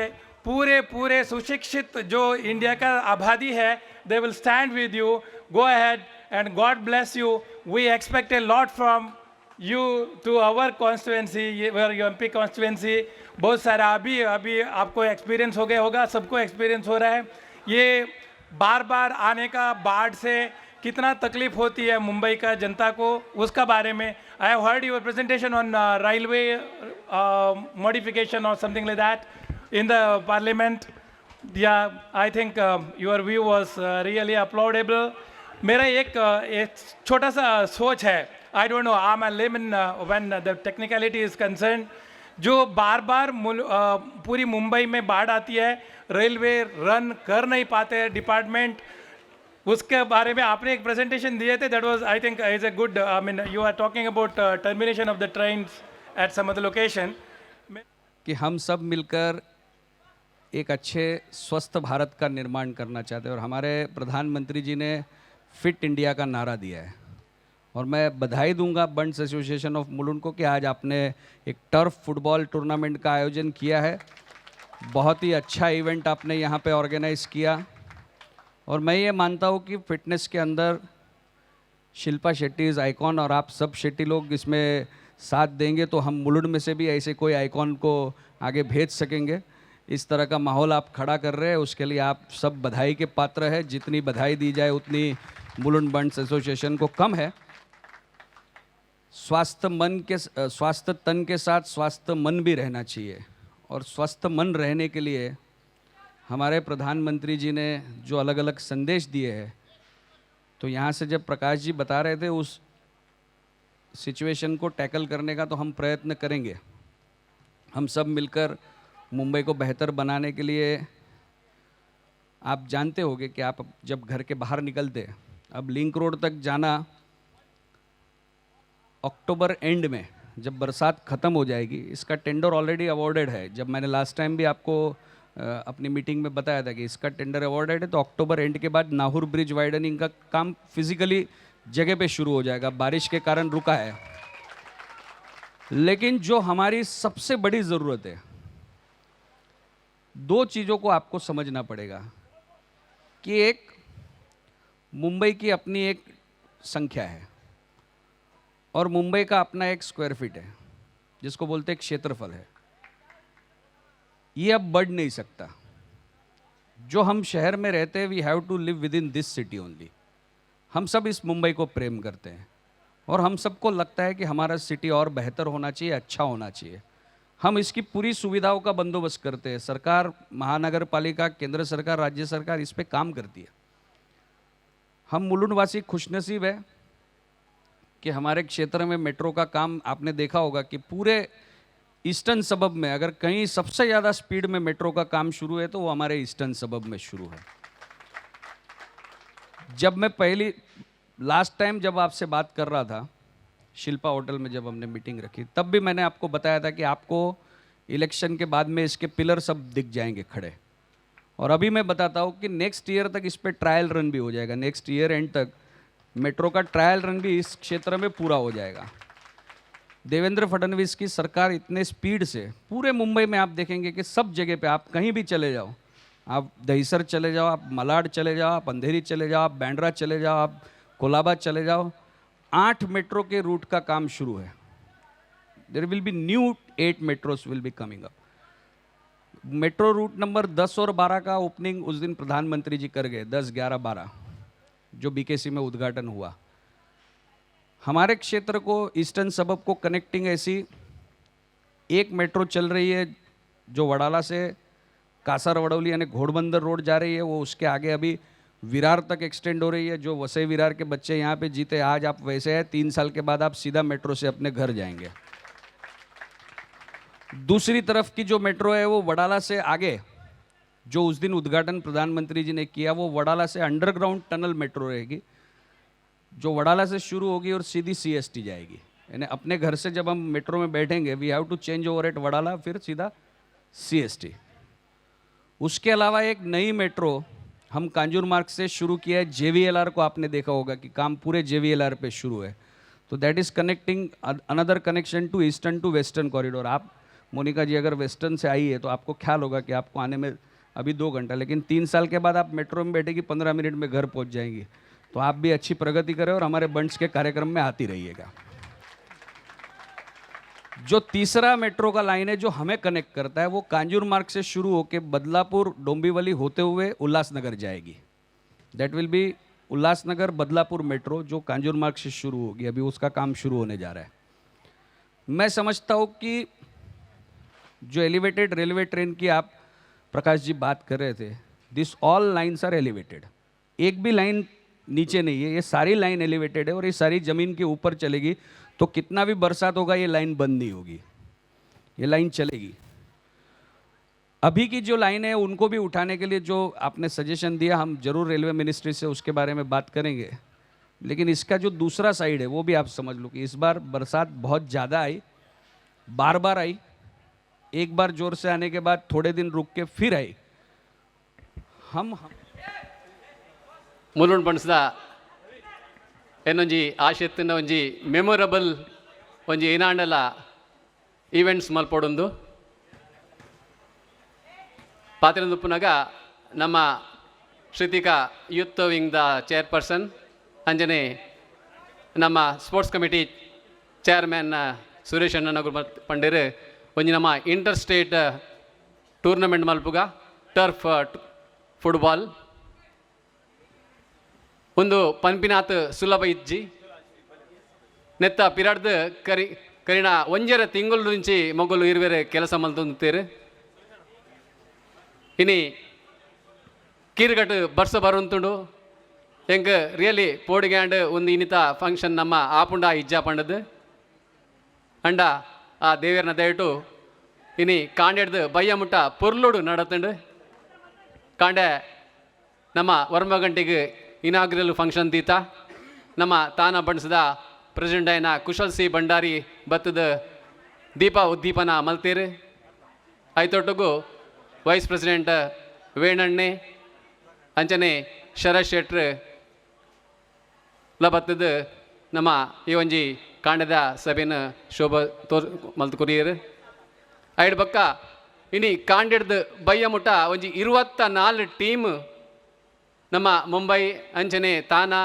Speaker 16: पूरे पूरे सुशिक्षित जो इंडिया का आबादी है, they will stand with you. Go ahead and God bless you. We expect a lot from you to our constituency, MP constituency. बहुत सारा अभी अभी आपको एक्सपीरियंस हो गया होगा, सबको एक्सपीरियंस हो रहा है। ये बार बार आने का बाढ़ से कितना तकलीफ होती है मुंबई का जनता को, उसका बारे में I have heard your presentation on railway modification or something like that in the parliament. Yeah, I think your view was really applaudable. मेरा एक छोटा सा सोच है, I don't know, I am a layman when the technicality is concern. जो बार बार पूरी मुंबई में बाढ़ आती है, रेलवे रन कर नहीं पाते हैं डिपार्टमेंट, उसके बारे में आपने एक प्रेजेंटेशन दिए थे। That was, I think, is a good, I mean, you are talking about termination of the train at some other location.
Speaker 17: कि हम सब मिलकर एक अच्छे स्वस्थ भारत का निर्माण करना चाहते हैं और हमारे प्रधानमंत्री जी ने फिट इंडिया का नारा दिया है। और मैं बधाई दूंगा बंड्स एसोसिएशन ऑफ मुलुंड को कि आज आपने एक टर्फ फुटबॉल टूर्नामेंट का आयोजन किया है। बहुत ही अच्छा इवेंट आपने यहाँ पे ऑर्गेनाइज़ किया और मैं ये मानता हूँ कि फिटनेस के अंदर शिल्पा शेट्टी is icon और आप सब शेट्टी लोग इसमें साथ देंगे तो हम मुलुंड में से भी ऐसे कोई आइकॉन को आगे भेज सकेंगे। इस तरह का माहौल आप खड़ा कर रहे हैं, उसके लिए आप सब बधाई के पात्र हैं। जितनी बधाई दी जाए उतनी मुलुंड बंड्स एसोसिएशन को कम है। स्वास्थ्य मन के, स्वास्थ्य तन के साथ स्वास्थ्य मन भी रहना चाहिए और स्वस्थ मन रहने के लिए हमारे प्रधानमंत्री जी ने जो अलग अलग संदेश दिए हैं, तो यहाँ से जब प्रकाश जी बता रहे थे उस सिचुएशन को टैकल करने का, तो हम प्रयत्न करेंगे। हम सब मिलकर मुंबई को बेहतर बनाने के लिए, आप जानते होंगे कि आप जब घर के बाहर निकलते हैं, अब लिंक रोड तक जाना अक्टूबर एंड में जब बरसात ख़त्म हो जाएगी, इसका टेंडर ऑलरेडी अवॉर्डेड है। जब मैंने लास्ट टाइम भी आपको अपनी मीटिंग में बताया था कि इसका टेंडर अवॉर्डेड है, तो अक्टूबर एंड के बाद नाहुर ब्रिज वाइडनिंग का काम फिजिकली जगह पे शुरू हो जाएगा। बारिश के कारण रुका है, लेकिन जो हमारी सबसे बड़ी ज़रूरत है, दो चीज़ों को आपको समझना पड़ेगा कि एक मुंबई की अपनी एक संख्या है और मुंबई का अपना एक स्क्वायर फीट है, जिसको बोलते हैं क्षेत्रफल है। ये अब बढ़ नहीं सकता। जो हम शहर में रहते हैं, we have to live within this city only. हम सब इस मुंबई को प्रेम करते हैं और हम सबको लगता है कि हमारा सिटी और बेहतर होना चाहिए, अच्छा होना चाहिए। हम इसकी पूरी सुविधाओं का बंदोबस्त करते हैं। सरकार, महानगर पालिका, केंद्र सरकार, राज्य सरकार इस पे काम करती है। हम मुलुंडवासी खुशनसीब है कि हमारे क्षेत्र में मेट्रो का काम आपने देखा होगा कि पूरे ईस्टर्न सबब में अगर कहीं सबसे ज़्यादा स्पीड में मेट्रो का काम शुरू है तो वो हमारे ईस्टर्न सबब में शुरू है। जब मैं पहली लास्ट टाइम जब आपसे बात कर रहा था शिल्पा होटल में जब हमने मीटिंग रखी, तब भी मैंने आपको बताया था कि आपको इलेक्शन के बाद में इसके पिलर सब दिख जाएंगे खड़े। और अभी मैं बताता हूँ कि नेक्स्ट ईयर तक इस पर ट्रायल रन भी हो जाएगा। नेक्स्ट ईयर एंड तक मेट्रो का ट्रायल रन भी इस क्षेत्र में पूरा हो जाएगा। देवेंद्र फडणवीस की सरकार इतने स्पीड से पूरे मुंबई में आप देखेंगे कि सब जगह पे आप कहीं भी चले जाओ, आप दहिसर चले जाओ, आप मलाड चले जाओ, आप अंधेरी चले जाओ, आप बैंड्रा चले जाओ, आप कोलाबा चले जाओ, 8 मेट्रो के रूट का काम शुरू है। There will be new 8 metros will be coming up. Metro route number 10 और 12 का ओपनिंग उस दिन प्रधानमंत्री जी कर गए, 10, 11, 12 जो बीकेसी में उद्घाटन हुआ। हमारे क्षेत्र को, ईस्टर्न सबब को कनेक्टिंग ऐसी एक मेट्रो चल रही है जो वडाला से कासार वडवली यानी घोड़बंदर रोड जा रही है, वो उसके आगे अभी विरार तक एक्सटेंड हो रही है। जो वसई विरार के बच्चे यहाँ पे जीते, आज आप वैसे हैं, 3 साल के बाद आप सीधा मेट्रो से अपने घर जाएंगे। दूसरी तरफ की जो मेट्रो है वो वडाला से आगे, जो उस दिन उद्घाटन प्रधानमंत्री जी ने किया, वो वडाला से अंडरग्राउंड टनल मेट्रो रहेगी, जो वडाला से शुरू होगी और सीधी CST जाएगी। यानी अपने घर से जब हम मेट्रो में बैठेंगे, we have to change over at Wadala, फिर सीधा CST। उसके अलावा एक नई मेट्रो हम कांजूर मार्ग से शुरू किया है, JVLR को आपने देखा होगा कि काम पूरे JVLR पे शुरू है। तो that is connecting another connection to eastern to western corridor. आप मोनिका जी अगर वेस्टर्न से आई है तो आपको ख्याल होगा कि आपको आने में अभी 2 घंटा, लेकिन 3 साल के बाद आप मेट्रो में बैठेगी, 15 मिनट में घर पहुंच जाएंगी। तो आप भी अच्छी प्रगति करें और हमारे बंड्स के कार्यक्रम में आती रहिएगा। जो तीसरा मेट्रो का लाइन है जो हमें कनेक्ट करता है, वो कांजूर मार्ग से शुरू होकर बदलापुर डोंबिवली होते हुए उल्लासनगर जाएगी। That will be Ulhasnagar Badlapur metro, जो कांजूर मार्ग से शुरू होगी। अभी उसका काम शुरू होने जा रहा है। मैं समझता हूँ कि जो एलिवेटेड रेलवे ट्रेन की आप प्रकाश जी बात कर रहे थे, this all lines are elevated, एक भी लाइन नीचे नहीं है, ये सारी लाइन एलिवेटेड है और ये सारी ज़मीन के ऊपर चलेगी। तो कितना भी बरसात होगा ये लाइन बंद नहीं होगी, ये लाइन चलेगी। अभी की जो लाइन है उनको भी उठाने के लिए जो आपने सजेशन दिया, हम ज़रूर रेलवे मिनिस्ट्री से उसके बारे में बात करेंगे। लेकिन इसका जो दूसरा साइड है वो भी आप समझ लो कि इस बार बरसात बहुत ज़्यादा आई, बार बार आई, एक बार जोर से आने के बाद थोड़े दिन रुक के फिर आई। हम
Speaker 8: ಮುಲುಂಡ್ ಬಣ್ಸ್ದ ಏನೊಂಜಿ ಆಶೆತ್ತಿನ ಒಂಜಿ ಮೆಮೊರಬಲ್ ಒಂಜಿ ಏನಾಂಡಲ ಈವೆಂಟ್ಸ್ ಮಲ್ಪೊಡೊಂದು ಪಾತ್ರದುಪ್ಪುನಗ ನಮ್ಮ ಶ್ರುತಿಕಾ ಯೂತ್ ವಿಂಗ್ದ ಚೇರ್ಪರ್ಸನ್ ಅಂಜನೆ ನಮ್ಮ ಸ್ಪೋರ್ಟ್ಸ್ ಕಮಿಟಿ ಚೇರ್ಮನ್ ಸುರೇಶ್ ಅಣ್ಣನಗರು ಪಂಡೇರು ಒಂಜಿ ನಮ್ಮ ಇಂಟರ್ ಸ್ಟೇಟ್ ಟೂರ್ನಮೆಂಟ್ ಮಲ್ಪುಗ ಟರ್ಫ್ ಫುಟ್ಬಾಲ್ ಒಂದು ಪನ್ಪಿನಾತ್ ಸುಲಭ ಇಜ್ಜಿ ನೆತ್ತ ಪಿರಾಡ್ದು ಕರಿ ಕರಿಣ ಒಂಜರ ತಿಂಗಳು నుంచి ಮೊಗಲು ಇರುವೆರೆ ಕೆಲಸ ಮಲ್ತೊಂದುತ್ತೇರು. ಇನಿ ಕೀರ್ಗಟ್ಟು ಬರ್ಸ ಬರುಂತುಂಡು ಎಂಕ್ ರಿಯಲಿ ಪೋಡಿಗ್ಯಾಂಡ್ ಒಂದು ಇನ್ನಿತ ಫಂಕ್ಷನ್ ನಮ್ಮ ಆಪುಂಡ ಇಜ್ಜಾ ಪಂಡದು ಅಂಡ ಆ ದೇವೇರ್ನ ದಯಟು ಇನಿ ಕಾಂಡೆಡ್ದು ಬಯ್ಯ ಮುಟ್ಟ ಪೊರ್ಲುಡು ನಡತುಂಡು. ಕಾಂಡೆ ನಮ್ಮ ವರ್ಮ ಗಂಟೆಗೆ ಇನಾಗ್ರಲ್ ಫಂಕ್ಷನ್ ದೀತ ನಮ್ಮ ತಾನ ಬಣ್ಸದ ಪ್ರೆಸಿಡೆಂಟ್ ಆಯ್ನ ಕುಶಲ್ ಸಿ ಭಂಡಾರಿ ಬತ್ತದ ದೀಪ ಉದ್ದೀಪನ ಮಲ್ತೇರು. ಐತೊಟ್ಟುಗು ವೈಸ್ ಪ್ರೆಸಿಡೆಂಟ್ ವೇಣಣ್ಣೆ ಅಂಚನೆ ಶರತ್ ಶೆಟ್ರ್ ಲ ಬತ್ತದ ನಮ್ಮ ಈ ಒಂಜಿ ಕಾಂಡದ ಸಭೆನ ಶೋಭ ತೋರ್ ಮಲ್ತು ಕೊರಿಯರು. ಐಡ್ ಬಕ್ಕ ಇನಿ ಕಾಂಡೆಡ್ದು ಬಯ್ಯ ಮುಟ್ಟ ಒಂಜಿ 24 ಟೀಮ್ ನಮ್ಮ ಮುಂಬೈ ಅಂಚನೆ ತಾನಾ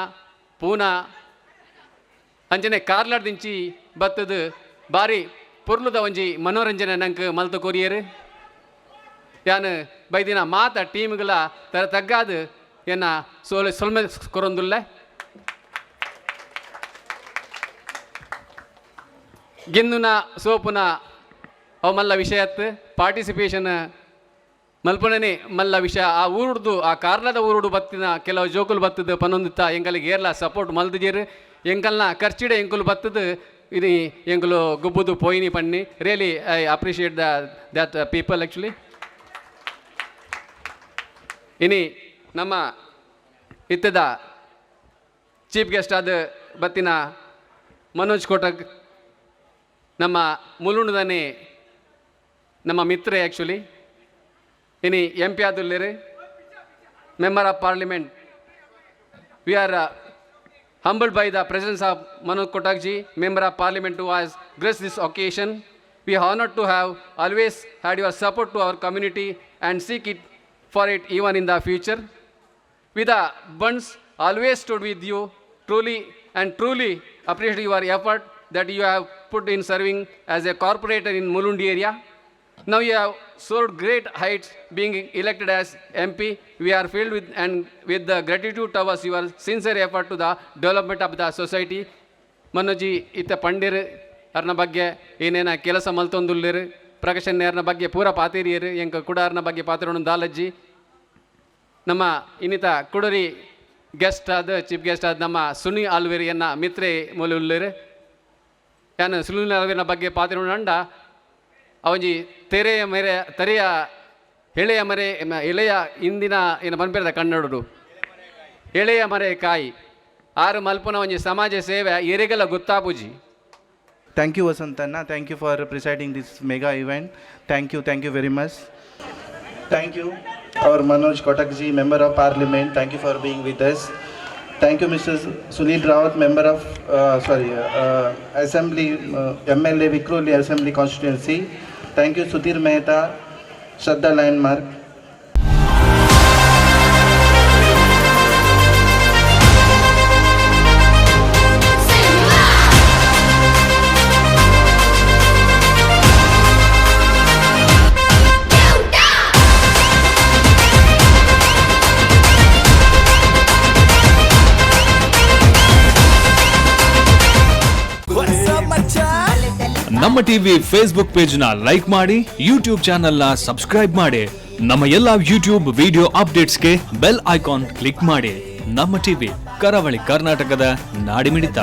Speaker 8: ಪೂನಾ ಅಂಚನೆ ಕಾರ್ಲಾಡ್ದಿಂಚಿ ಬತ್ತದ ಬಾರಿ ಪೊರ್ಲುದ ಒಂಜಿ ಮನೋರಂಜನೆ ನಂಗೆ ಮಲ್ತು ಕೊರಿಯರು. ಯಾನು ಬೈದಿನ ಮಾತ ಟೀಮ್ಗಳ ತರ ತಗ್ಗಾದು ಎನ್ನ ಸೋಲೆ ಸೊಲ್ಮೆ ಕೊರೊಂದುಲ್ಲೆ. ಗೆಂದುನ ಸೋಪುನ ಅವು ಮಲ್ಲ ವಿಷಯತ್ತು ಪಾರ್ಟಿಸಿಪೇಷನ್ ಮಲ್ಪುಣನೆ ಮಲ್ಲ ವಿಷಯ. ಆ ಊರುಡ್ದು ಆ ಕಾರ್ಲದ ಊರುಡು ಬತ್ತಿನ ಕೆಲವು ಜೋಕುಲು ಬತ್ತದ ಪನೊಂದಿತ್ತ ಎಂಕಲಿಗೆ ಏರ್ಲ ಸಪೋರ್ಟ್ ಮಲ್ದಿಜೇರು ಎಂಕಲ್ನ ಖರ್ಚಿಡೆ ಎಂಕುಲು ಬತ್ತದ ಇದು ಎಂಕುಲು ಗುಬ್ಬುದು ಪೋಯಿನಿ ಪನ್ನಿ. Really I appreciate that people actually. ಇನಿ ನಮ್ಮ ಇತ್ತದ ಚೀಫ್ ಗೆಸ್ಟ್ ಆದ ಬತ್ತಿನ ಮನೋಜ್ ಕೋಟಕ್ ನಮ್ಮ ಮುಲುಂಡದನೇ ನಮ್ಮ ಮಿತ್ರೆ ಆ್ಯಕ್ಚುಲಿ. ಇನಿ ಎಂ ಪಿ ಆದುಲ್ಲೇರು member of parliament. We are humbled by the presence of Manoj Kotak ji, member of parliament, who has graced this occasion. We are honored to have always had your support to our community and seek it for it even in the future. We the Bunts always stood with you, truly and truly appreciate your effort that you have put in serving as a corporator in Mulund area. Now you have soared great heights being elected as MP. We are filled with and with the gratitude towards your sincere effort to the development of the society. ಮನೋಜಿ ಇತ್ತ ಪಂಡಿರ್ ಅರ್ನ ಬಗ್ಗೆ ಏನೇನ ಕೆಲಸ ಮಲ್ತೊಂದುಲ್ಲೇರು ಪ್ರಕಾಶನ್ ಅರ್ನ ಬಗ್ಗೆ ಪೂರ ಪಾತೇರಿಯರು ಎಂಕ ಕೂಡ ಅರ್ನ ಬಗ್ಗೆ ಪಾತ್ರವನ್ನು ದಾಲಜ್ಜಿ. ನಮ್ಮ ಇನ್ನಿತ ಕುಡರಿ ಗೆಸ್ಟ್ ಆದ ಚೀಫ್ ಗೆಸ್ಟ್ ಆದ ನಮ್ಮ ಸುನಿ ಆಲ್ವೇರಿಯನ್ನ ಮಿತ್ರೆ ಮೂಲೆ ಉಲ್ಲೇರು. ಯಾನು ಸುನಿಲ್ ಆಲ್ವೇರಿನ ಬಗ್ಗೆ ಪಾತ್ರವನ್ನು ಅವಂಜಿ ತೆರೆಯ ಮೇರೆ ತೆರೆಯ ಎಳೆಯ ಮರೆ ಎಳೆಯ ಇಂದಿನ ಏನು ಪನ್ಪೇರದ ಕನ್ನಡರು ಎಳೆಯ ಮರೆ ಕಾಯಿ ಆರು ಮಲ್ಪುನ ಒಂಜಿ ಸಮಾಜ ಸೇವೆ ಎರೆಗಲ ಗೊತ್ತಾಪುಜಿ.
Speaker 6: Thank you Vasantanna, thank you for presiding this mega event. Thank you very much. Thank you our Manoj Kotak ji, member of parliament. Thank you for being with us. Thank you Mr. Sunil Rawat, member of assembly, MLA Vikhroli assembly constituency. Thank you Sudhir Mehta, Shraddha landmark.
Speaker 1: ನಮ್ಮ TV Facebook page ನ like ಮಾಡಿ, YouTube channel ನ subscribe ಮಾಡಿ, ನಮ್ಮ ಎಲ್ಲಾ YouTube video ಅಪ್ಡೇಟ್ಸ್ಗೆ bell icon click ಮಾಡಿ. ನಮ್ಮ ಟಿವಿ ಕರಾವಳಿ ಕರ್ನಾಟಕದ ನಾಡಿಮಿಡಿತ.